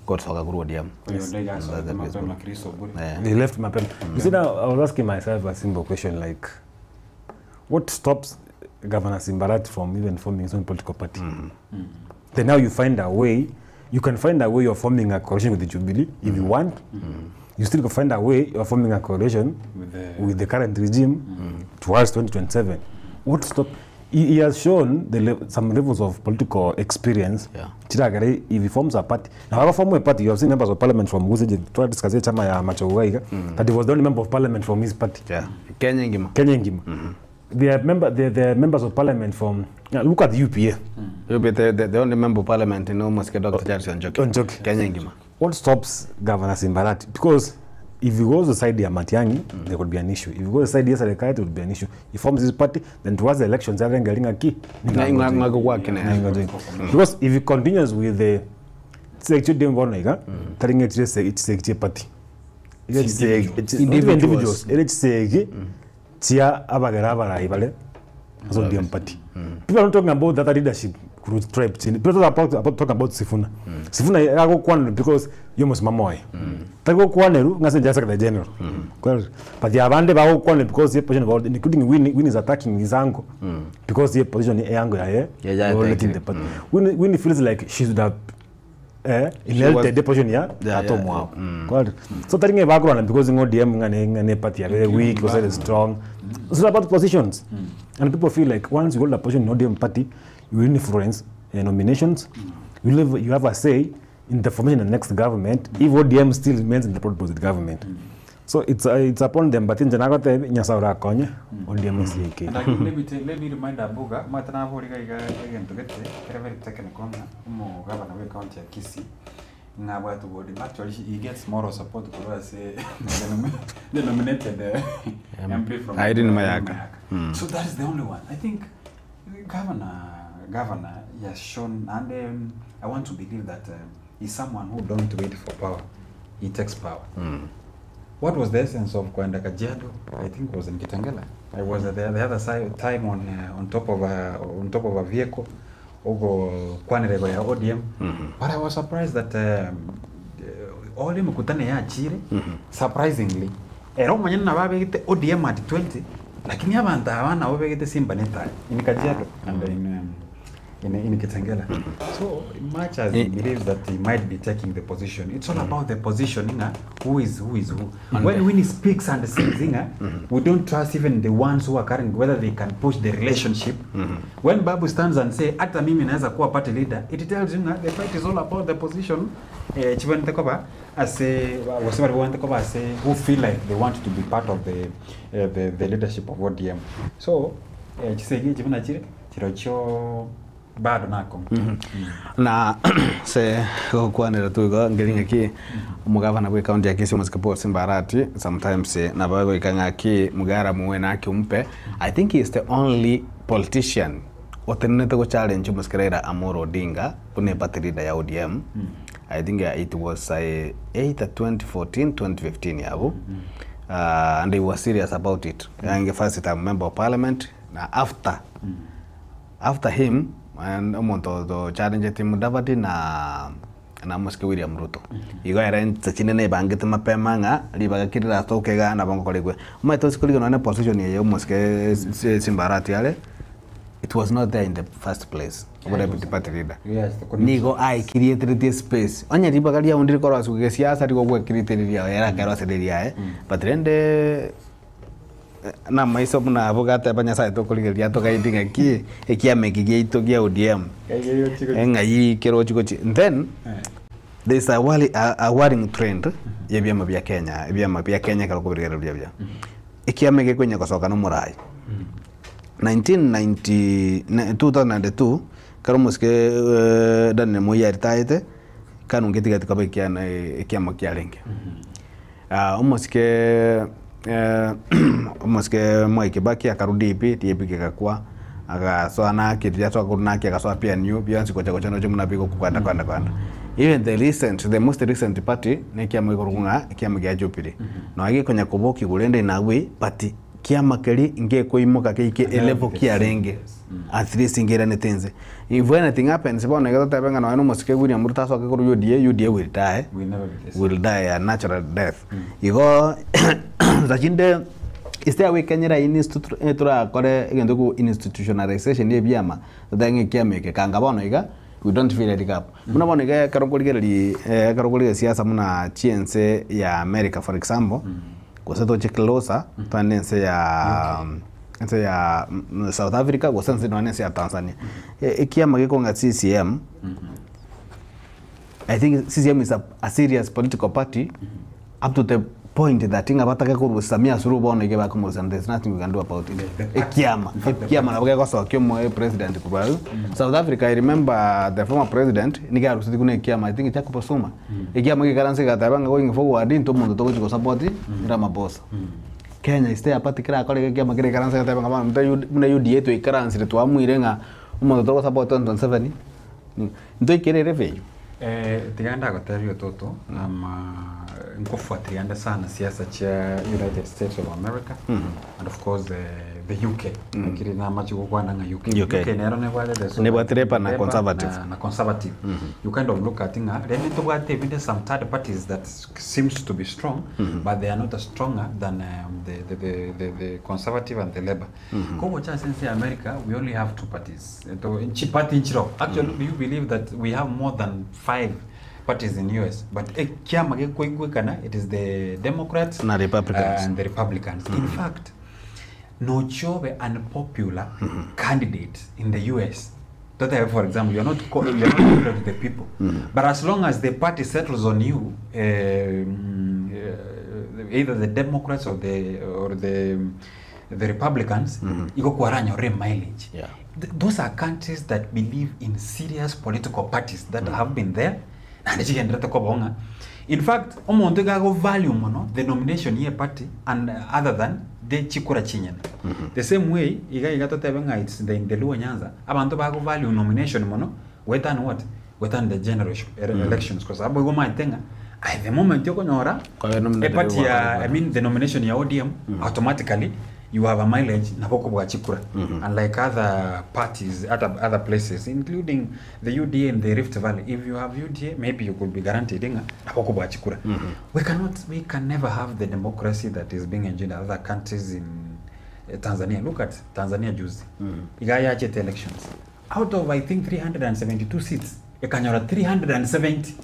gosoka korwa ODM. Oyo mapema Chris Oburi. Eh. they left mapema. You see now, I was asking myself a simple question like, what stops Governor Simbarati from even forming his own political party? Then now you find a way, you can find a way of forming a coalition with the Jubilee if you want. You still can find a way of forming a coalition With the- with the current regime towards 2027. What stop? He, he has shown the le- some levels of political experience. Yeah. Chiragare, if he forms a party, now if form a party, you have seen members of parliament from Gusii, try discuss chama ya Machogaiga, that he was the only member of parliament from his party. Yeah. Kenya ngima. Kenya ngima. They are member, they, they are members of parliament from, now look at the UPA. You be the, the, the only member of parliament in omosike Dr. Charles Onjoki. Onjoki. Kenya ngima. What stops Governor Simbarati? Because if he goes the side ya Matiang'i, there could be an issue. If he goes the side ya Serikali, it would be an issue. He forms his party, then towards the elections, arengalinga ki. Na ingwa ngwa kwake ne. Because if he continues with the sexual dem bono iga, taringa chisegi party. Individuals. Individuals. Ere chisegi chia abagera abarayi bale. So DM party. People are not talking about that leadership group tribe chini. People are about, about talking about Sifuna. Sifuna yako kwanelu because yo musimamo waye. Tako kwanelu ngase nja secretary general. Kwa but the abande bako kwanelu because ye position about including Winnie Winnie is attacking his uncle because ye position ye yango ya ye. Yeah, yeah, you're thank letting you. the party. Winnie Winnie feels like she should have eh, inherited the position ya Yeah, Kato yeah, Mwao. Kwa so taringe background because ngo DM ngane ngane party ya very weak or very strong. It's not about positions. And people feel like once you hold a position in ODM party, you will influence nominations. You live, you have a say in the formation of the next government if ODM still remains in the proposed government. So it's it's upon them but nje nyasaura konye ODM CK. And I, let me tell, let me remind Abuga, matana boriga iga egento gete, kere very technical na umu governor we county ya Kisii. Ngabwa to body. Actually he gets moral support korwa ase the nomi- the nominated MP from Irene Mayaka. So that is the only one. I think governor governor he has shown and I want to believe that he's someone who don't wait for power. He takes power. What was the essence of kwenda Kajiado? I think it was in Kitengela. I was at the other side time on top of a on top of a vehicle huko Kwanirego ya ODM. But I was surprised that all mkutano ya chire surprisingly era omanyene nabo abegete ODM at 20 lakini abantu aba nabo begete Simba netari in Kajiado and in in Kitengela. So much as he believes that he might be taking the position, it's all about the positioning. Who is who is who. When Winnie speaks and says, we don't trust even the ones who are carrying whether they can push the relationship. When Babu stands and say, hata mimi naweza kuwa party leader, it tells you that the fight is all about the position. Chibani Tekoba, ase wasema Tekoba ase who feel like they want to be part of the the leadership of ODM. So chisegi chibana chire chirocho bado nako na se gokwanira tu igo ngeri ng'aki omogavana bwa ekaunti ya Kisii Omosike Paul Simbarati sometimes nabo egoika ng'aki mugara muwe naki ompe I think he is the only politician otenenete go challenge Omosike Raila Amolo Odinga buna eparty leader ya ODM. I think it was either 2014 2015 yabo. And he was serious about it. Yange first time member of parliament na after after him and omonto to challenge Mudavadi na na Mosike William Ruto. Igo era nchine ebangete mapema ng'a ribaga kirira tokega na bongo koregwe omaete osikorigana none position eye Omosike Simbarati are it was not there in the first place. Obo deputy party leader. Yes, the connection. Nigo aikirietĩrĩtie space onye ribaga ria undi rikorwo acuge siasa rigo gwekirĩtĩrĩria era kerwacereria but rende na maiso muna abogate abanyasaye tokorigeria tokaiti ng'aki ekiama eki giaito gia ODM eng'ai kero chigochi then there's a, worry, a worrying trend ya ebiama bia Kenya ebiama bia Kenya ekero okobirigereria buya ekiama egekonya gosoka na omorai 1990 2002 kero omosike Daniel Moi aritaete kanu ngetigati koba ekiana ekiama kiarenge omosike omosike Mwai Kibaki akarwa DP DP kegakwa agasoa naki riria asoa korwa naki agasoa PNU bionsi gocha gocha noche buna bigo kwenda kwenda kwenda. Even the recent, the most recent party na ekiama gekorokwa ng'a ekiama gia Jubilee. Nonya gekonya kobokigwa rende inabwe but kiama keria ngekoimoka keike elevel kiarenge at least nkeiranete inse. If anything happens bono iga totebe ng'a nonya na omosike William Ruto asoke korwa UDA, UDA will die, Will never be the same. will die a natural death. Igo nsa chinde instead ya goikenyera institu torakore egento ko institutionalization ya ebiama, totebe ng'a ekiama eke kanga bono iga, we don't feel any gap. Buna bono iga ekero nkorigereria ekero okorigereria siasa buna chiense ya America for example, gose toche closer, togende ense ya ense ya South Africa gose ense nonya na ense ya Tanzania. Ekiama gekong'a CCM, I think CCM is a, a serious political party up to the point that ng'a batake korwa Samia Suluhu bono iga bakomorusia and there's nothing we can do about it. Ekiama, ekiama nabo gegosokia omo president korwa agwo. South Africa I remember the former president nigo arusetigwe na ekiama I think Jacob Zuma. Ekiama gekaransa gegateba ng'a going forward intwe omonto togochi gosupport Ramaphosa. Kenya is there party kerakore iga ekiama kere ekaranse getebe ng'a bono buna UDA twaikaransire twamuire ng'a omonto togosupport 2027 Ntoikerere ebe eyio. Eh, tiga ndagotebie ototo ama nkofuatilia ande sana siasa chia United States of America and of course the UK lakini namache gokwana ng'a UK UK. UK nero nebwate the Nebwate Labour na Labour Conservative. na, na conservative you kind of look at ng'a rende ntobwate ebinde some third parties that seems to be strong but they are not as stronger than um, the, the, the, the, the conservative and the Labour Kogocha ase ense ya America we only have two parties To chiparty nchiroo. Actually do you believe that we have more than five parties in US but ekiama gekoigwekana it is the Democrats Na Republicans. and the Republicans. In fact nochiobe unpopular candidate in the US totebe for example you are not co- you are not popular to the people but as long as the party settles on you um, uh, either the Democrats or the or the the Republicans igo kwaranyore mileage Yeah. Th those are countries that believe in serious political parties that have been there naende chigenderete koba ng'a in fact omonto iga ago value mono the nomination ye party and other than the chikura chinyene the same way iga iga totebe ng'a it's the in the Luo Nyanza abanto bago value nomination mono goetania what goetania the general elections kwa sababu igo omanyete ng'a aye the moment okonyora Kwabe nominated eparty ya gwakora I mean the nomination ya ODM automatically you have a mileage nabo okobua chikura unlike other parties other, other places including the UDA in the Rift Valley if you have UDA maybe you could be guaranteed ng'a nabo okobua chikura we cannot we can never have the democracy that is being enjoyed in other countries in eh, Tanzania look at Tanzania juzi iga yachete elections out of I think 372 seats ekanyora 370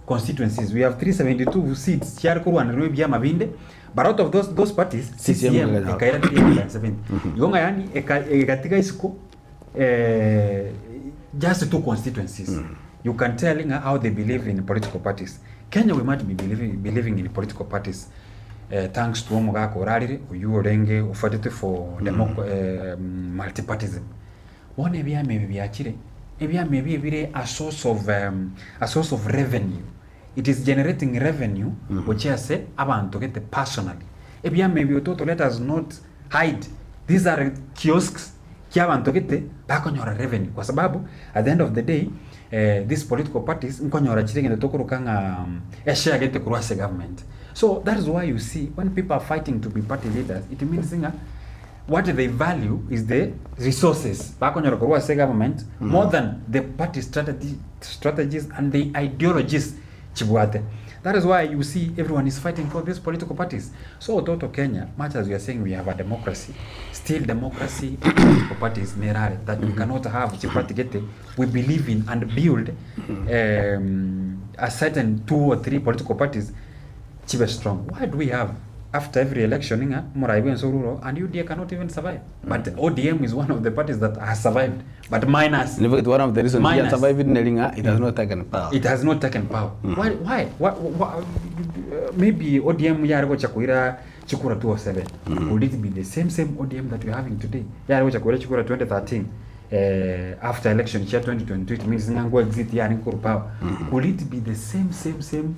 constituencies we have 372 seats chiare korwanerwa ebiama binde but out of those, those parties CCM CCM ekanyora. ekaira 370 igo ng'a yani eka- egatiga isiko eh, just two constituencies you can tell ng'a how they believe in political parties Kenya we might be believing, believing in political parties eh, thanks to omogaka orarire oywo orenge ofatete for democ eh, multipartism Bono ebiama ebi biachire, ebiama ebi ebire a source of um, a source of revenue. It is generating revenue gochia ase abanto gete personally. Ebiama ebi ototo let us not hide. These are kiosks kia abanto gete bakonyora revenue kwa sababu at the end of the day eh, these political parties nkonyora chire egento tokoroka ng'a um, eshare gete korwa ase government. So that is why you see when people are fighting to be party leaders it means ng'a What they value is the resources bakonyora korwa ase government more than the party strategy, strategies and the ideologies chibwate. That is why you see everyone is fighting for these political parties. So Toto Kenya, much as we are saying we have a democracy, still democracy and political parties nerare that we cannot have chipati gete. We believe in and build um, a certain two or three political parties chibe strong. Why do we have after every election ng'a morai bwensi oruro and UDA cannot even survive but ODM is one of the parties that has survived but minus In fact, one of the reasons it Minus. has survived neri ng'a it has not taken power. it has not taken power why why, why, why maybe ODM yare gocha koira chikura 207 would it be the same same ODM that we are having today yare gocha koira chikura 2013 After election chia 2022 it means ng'a nko exit yane korwa power. Could it be the same same same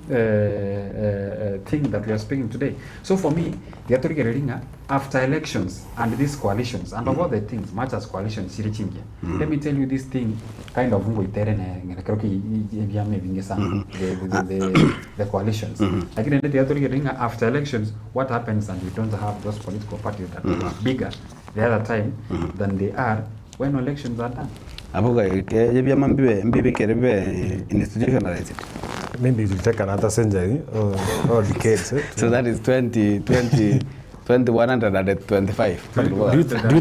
thing that we are speaking today? So for me, tiga torigererie ng'a after elections and these coalitions and of all the things much as coalitions chire chingiya, let me tell you this thing kind of ngoitere ne ng'ina kero ki ebiama ebinge sana the, the, the, the coalitions. Lakini rende tiga torigererie ng'a after elections what happens and we don't have those political parties that were bigger the other time than they are when elections are done. Abwo ebiama mbibe mbibekere bibe institutionalized. Maybe it will take another century or, or decades. Eh, So that is 20, 20, 2125. Do you, do, you,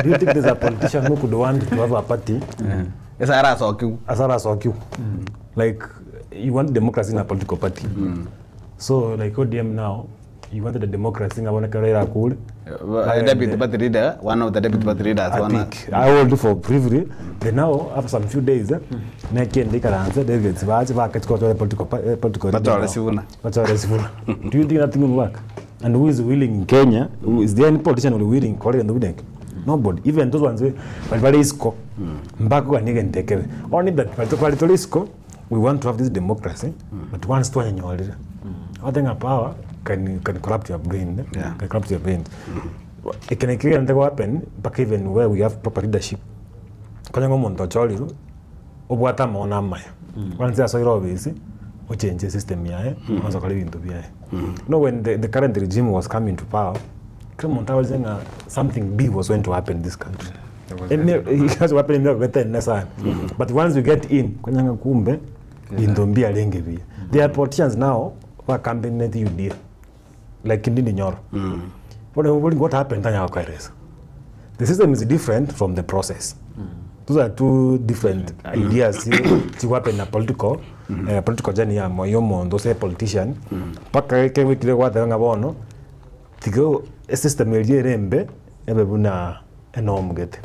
do you think there's a politician who could want to have a party Esa arasokiwa. as far as OQ? Like, you want democracy in a political party. So, like ODM now, you wanted a democracy, I want to cool. Deputy party leader, one of the deputy party leaders, I one think I will do for briefly. Then now, after some few days, nekende ikaranze delegates baje bakachukua political political Bachore Sifuna. Bachore Sifuna. Do you think that thing will work? And who is willing in Kenya? Who is there any politician who is willing Korea and the Nobody. Even those ones bali bali isko. Mpaka kwa nige ntekebe. Only that bali bali toli isko. We want to have this democracy, but once twanyanyolera. I think a power can corrupt your brain. Yeah. Can corrupt your brain. It can can happen mpaka even where we have proper leadership. Kanya ngomuntu ocholiru obwata amaona amaya kwanza asoire obisi ochange system yaye once okora ebinto biaye no when the current regime was coming to power kila muntu awaze nga something big was going to happen in this country. It has happened in miaka sana, but once you get in kwanyanga kumbe bintu mbi alenge bia. There are politicians now who are campaigning the UDA like Ndindi Nyoro. What happened tanya wakaereza the system is different from the process. Those are two different ideas to happen na political political journey ya moyo mondo say politician paka ke wikire gwatha nga bono tigo a system eri erembe ebe buna enomgete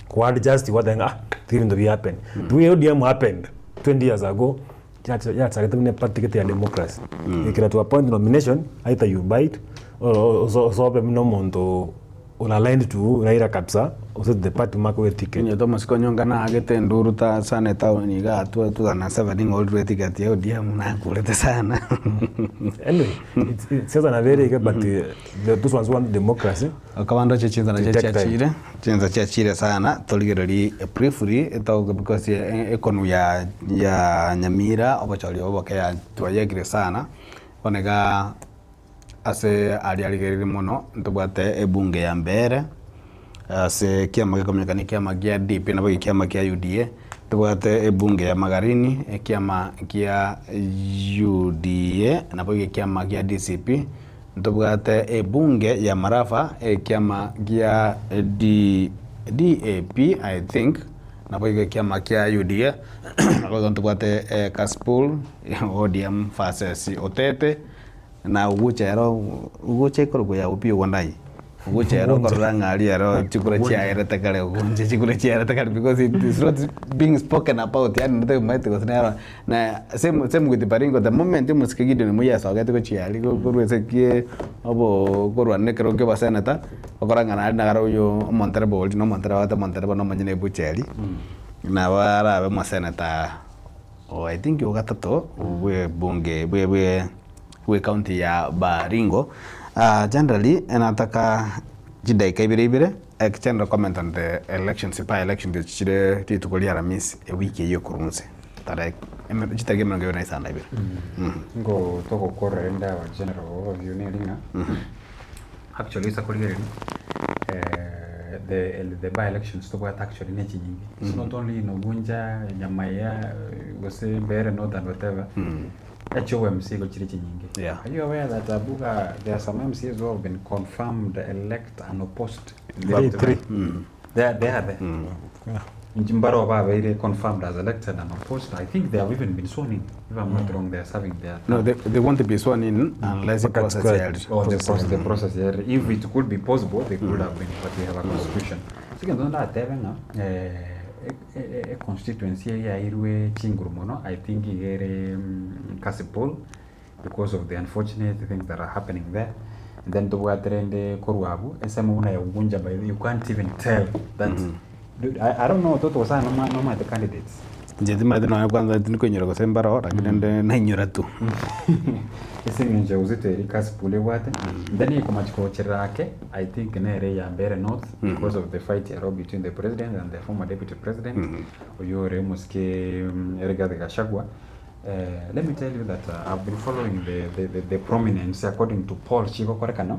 kwa adjust what then ah tigo happen. The way ODM happened 20 years ago yatsagete mune party kete ya democracy ikira to appoint nomination either you bite or sobe mno mondo una aligned to Raila kabisa use the party mako we ticket. Inyo Thomas Konyonga na agete nduru ta sana town iga 2007 ng'orire ticket ya ODM na kurete sana. Anyway, it's just an very but those ones want democracy. Akabando che chinza na To che take time. chiachire chinza chiachire sana torigereri briefly etoge because ekonu ya Nyamira obochori oboke ya twayekire sana onega ase ari arigerire mono ntobwate ebunge ya mbere ase kiama gikomeka ni kiama gia DP nabo kiama kia UDA tubwate ebunge ya Magarini ekiama kia UDA nabo kiama kia DCP ntubwate ebunge ya Marafa ekiama gia DAP I think nabo kiama kia UDA nabo ntubwate Kasipul ODM versus Otete na uguchero uguche ikorugo ya upi ugondai uguchero korora ng'ari ero chikura chiaerete kare ugunje chikura chiaerete kare because it is not being spoken about yani ndete maite gosinero na same same with Baringo the moment musike Gideon Moi asogete gochiari korwese kie obo korwa nekero kio ba senator okora ng'ana nagara uyo omontere boli no montere wate montere no manyene bucheri na barabe mo senator oh I think ugatatu bwe bunge bwe bwe bwe county ya Baringo. Generally nataka chidaika ibere ibere general comment on the elections by election chire rituko ria Aramisi e wiki eyo kurunse tare chitariki emirongo ibere na isano na ibere. Ngo togokorera rende our general overview neri ng'a actually isa korigereria the by elections tobwate actually ne chinyingi. It's not only in Ugunja, Nyamaiya, gose Mbeere North and whatever. HOMC go chiri chinyingi. Yeah. Are you aware that Abuga there are some MCAs who have been confirmed elect and opposed? Three. They are there. Njimbaro babaire confirmed as elected and opposed. I think they have even been sworn in. If I'm not wrong, they are serving their No, they won't be sworn in unless the process But or the process, the process yeah. If it could be possible, they could have been, but we have a constitution. Second, don't that a constituency ya irwe chinguru mono. I think igere Kasipul because of the unfortunate things that are happening there. And then tobwaterende korwabu esemo una ya Ugunja by the, you can't even tell that I, I don't know totogosana noma nomanyete candidates. Inche timanyete nonya kwanza tindi koinyora gose mbaroo lakini rende nainyora tu. Ase eng'encho ya uzito eri Kasipul ebwate, then ekomachi kogocherera ake, I think nere ya Mbeere North because of the fight ero between the president and the former deputy president, oyio ore omosike Rigathi Gachagua. Let me tell you that I've been following the, the, the, the prominence according to poll chigokorekana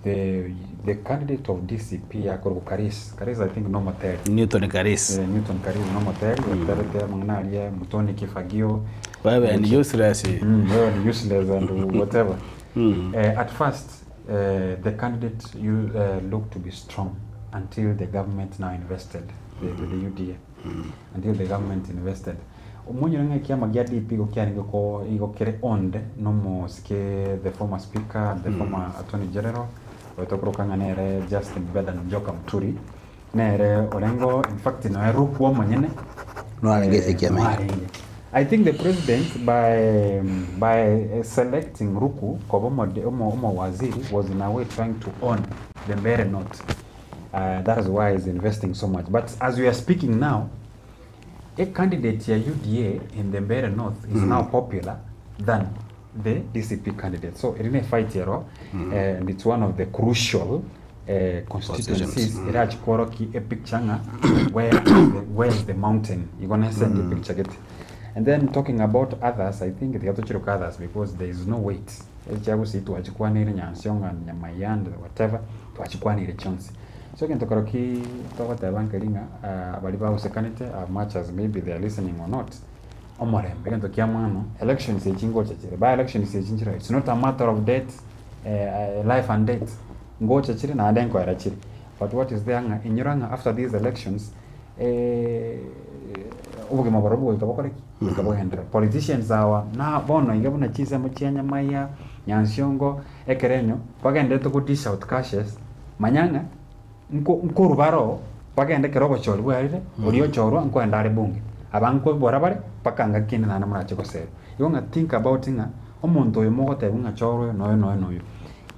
the, the candidate of DCP akorokwa Karis, Karis I think nomoteri Newton Karis. Eh, Newton Karis nomoteri oterete amang'ana aria Mutoni Kifagio Wewe ni useless. Wewe ni useless and whatever. At first the candidate you looked to be strong until the government now invested the, the, the UDA until the government invested omonyore ng'a ekiama gia DP igo kiarenge ko igo kere owned nomosike the former speaker and the former attorney general oyo tokoroka ng'a nere Justin Bedan Njoka Muturi nere orengo in fact noe Ruku omonyene Noarenge ase ekiama ekio. Noarenge. I think the president by by selecting Ruku koba omo omo omowaziri was in a way trying to own the Mbeere North. That is why he's investing so much. But as we are speaking now, a candidate ya UDA in the Mbeere North is now popular than the DCP candidate. So eri ne fight ero and it's one of the crucial constituencies erachikoroki a picture ng'a where is the, where is the mountain igo nesend mm. picture gete and then talking about others I think tiga others because there is no weight echiagusi twachikwanire Nyansiongo and Nyamaiya and whatever twachikwanire chionsi so egento kero ki togoteba nkeri ng'a uh, bari bagosekanete as much as maybe they are listening or not omorembe egento kia mwano elections echi ngocha chire by elections echi nchire it's not a matter of death life and death ngocha chire naende nkoera chire but what is there ng'a inyora ng'a after these elections obogima borobwo goika bokore ki? Goika bogenderere. Politicians awa na bono iga buna chinsemo chia Nyamaiya, Nyansiongo, Ekerenyo, bagendererete go dish out cashes, manya ng'a nko nkorwa bare oo, bagende ekero obochori bwarire, oria ochorwa nkoenda are bunge. Aba nkobora bare, mpaka ngaki ende naende morache goserwa. Igo ng'a think about ng'a, omonto oyo mogotebiwa ng'a chora oyo na oyo na oyo na oyo,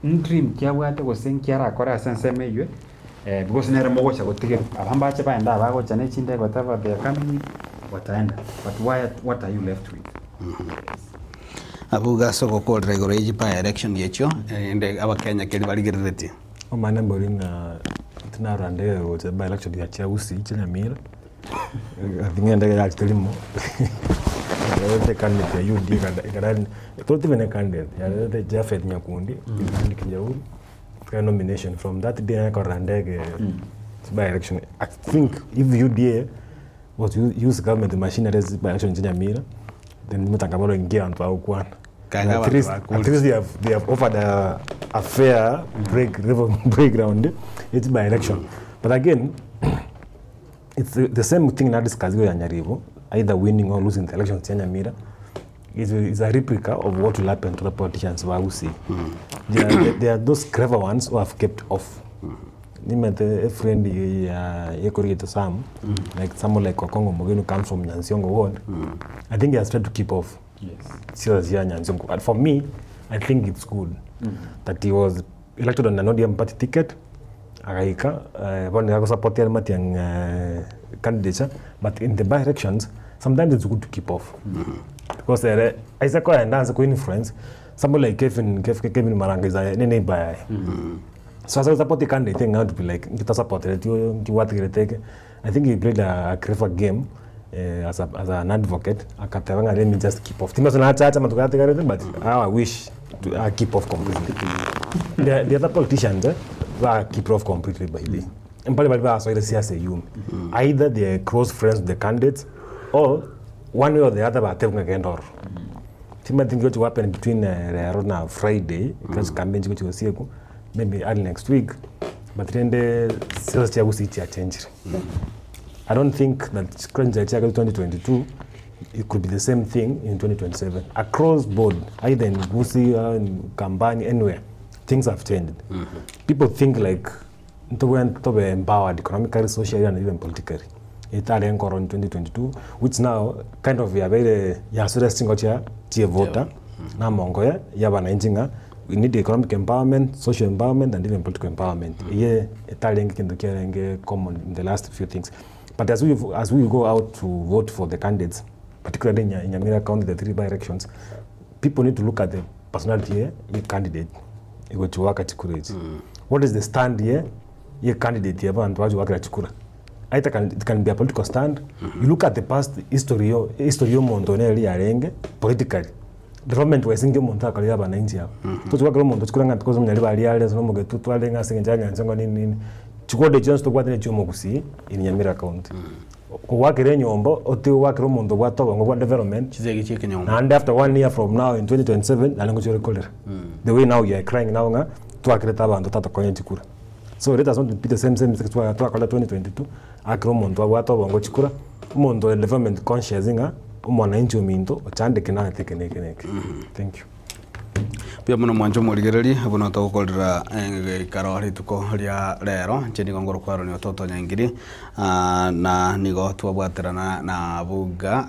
ndream ki abwate gose nki arakore ase ensemo eywe, because nere mogocha gotigerwa. Aba mbache baende aba bagocha ne chindege whatever they are coming with, bataenda but why what are you left with? Abwo iga ase ogokorera igoro ye chiby election echio, erinde abakenya keria barigereretie. Omanyete mbori ng'a tinarora ndege gocha by election ya chia Gusii chia Nyamira, I think endege yachete rimo, yarete candidate ya UDA ekada ekada not even a candidate, yarete Japhet Nyakundi, and Kijauri, ekaba nomination from that day nare korora ndege by election. I think if UDA was to use government machinery ase by election chia Nyamira, then mochanga bono inki abanto bagokwana. Kanga At abanto least, bakure. at least they have, they have offered a, a fair break, level playground, it's by election. But again, it's the, the same thing na discuss ya Nyaribo, either winning or losing the elections ya Nyamira is, is a replica of what will happen to the politicians wa Gusii. There, are, there are those clever ones who have kept off. Nimete a friend ya yekorigito Sam, like someone like Okongo Mogeni who comes from Nyansiongo ward. I think he has tried to keep off. Yes. Siasa cia Nyansiongo. But for me, I think it's good that he was elected on an ODM party ticket agaika eh, bono nigo agosupport are Matiang'i eh, candidature but in the by elections sometimes it's good to keep off because ere aise koenda ase ko influence somebody like Kevin, Kev, Kevin Maranga is a neighbor yaye so ase gosupport candidate eng'ao to be like nkitasupportereti oyo nkiwatigerete eke I think he played a, a clever game eh, as, a, as an advocate akateba ng'a let me just keep off timbe ase nachacha amatuko atigarete but how I wish to keep off completely the, the other politicians eh, ba keep off completely by the mbare bari basoire siasa eyume either they are close friends with the candidates or one way or the other batebwa ng'a genda ororo timanyeti nki gochi happen between eh, rero na Friday ekero chicampaign chigochi gosiekwa maybe early next week but rende siasa chia gusii chiachenchire I don't think that chinchera chiaye 2022 it could be the same thing in 2027 across board either in Gusii uh, in Ukambani anywhere things have changed people think like ntobwenerete tobe empowered economically socially and even politically etare enkoro in 2022 which now kind of yabeire yasure ase chingo chia chi'evoter na amongo ya abananchi ng'a. We need economic empowerment, social empowerment and even political empowerment. Eye etarenge kento kiarenge common in the last few things. But as we, as we go out to vote for the candidates, particularly in Nyamira County, the three by-elections, people need to look at the personality ye ye candidate egochiwaka chikura echi. What is the stand ye ye candidate ya abanto bachiwakera chikura? Either can, it can be a political stand, you look at the past history yo history ya omonto one eri yarenge politically, development wise ninki omonto akorire abananchi aba. Tochiwakera omonto chikura ng'a because onye ribaria riare ase omogetutu arenge ase eng'encho ya nyansiongo nini nini, chikode echio chionsi tobwate na chiomogusii in Nyamira county. Kogwakera enyomba otige goakera omonto obwate obongo bwa development, Chisegi chia ekenyomba. naende after one year from now in 2027 naende ngochia ore korera. The way now you are crying now ng'a twakerete abanto tatokonya chikura. So let us not repeat the same same mistakes twa twakorire 2022, akere omonto abwate obongo chikura, omonto ore development conscious ng'a omwananchi ominto ochandeke naete eke na eke na eke. Thank you. Mbuya mono mwanche omorigereria, buna togokorera egeikaro rituko ria rero, inche nigo ngorokwa Aaron Ototo Nyaingiri, na nigo twabwaterana na Abuga,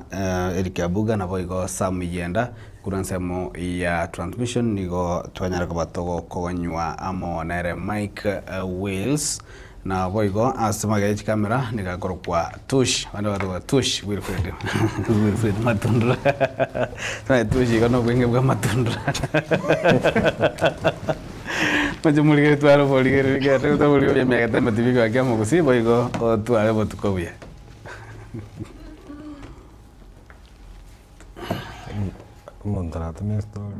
Eric Abuga naboigo Sam Yenda, korwa ensemo ya transmission nigo twanyara koba togokonywa amo nere Mike Wills, Naboigo ase magega ye chikamera nigo akorokwa Tush, abande bagoteba Tush Wilfred, Wilfred Matundura. Naye Tush igo nobwenge bwa Matundura. Moche morigererie tware oborigereria gete toborigwe emiaka etano tibiki gaki omogusii boigo otware obotuko obuya. Omonto aratome estory.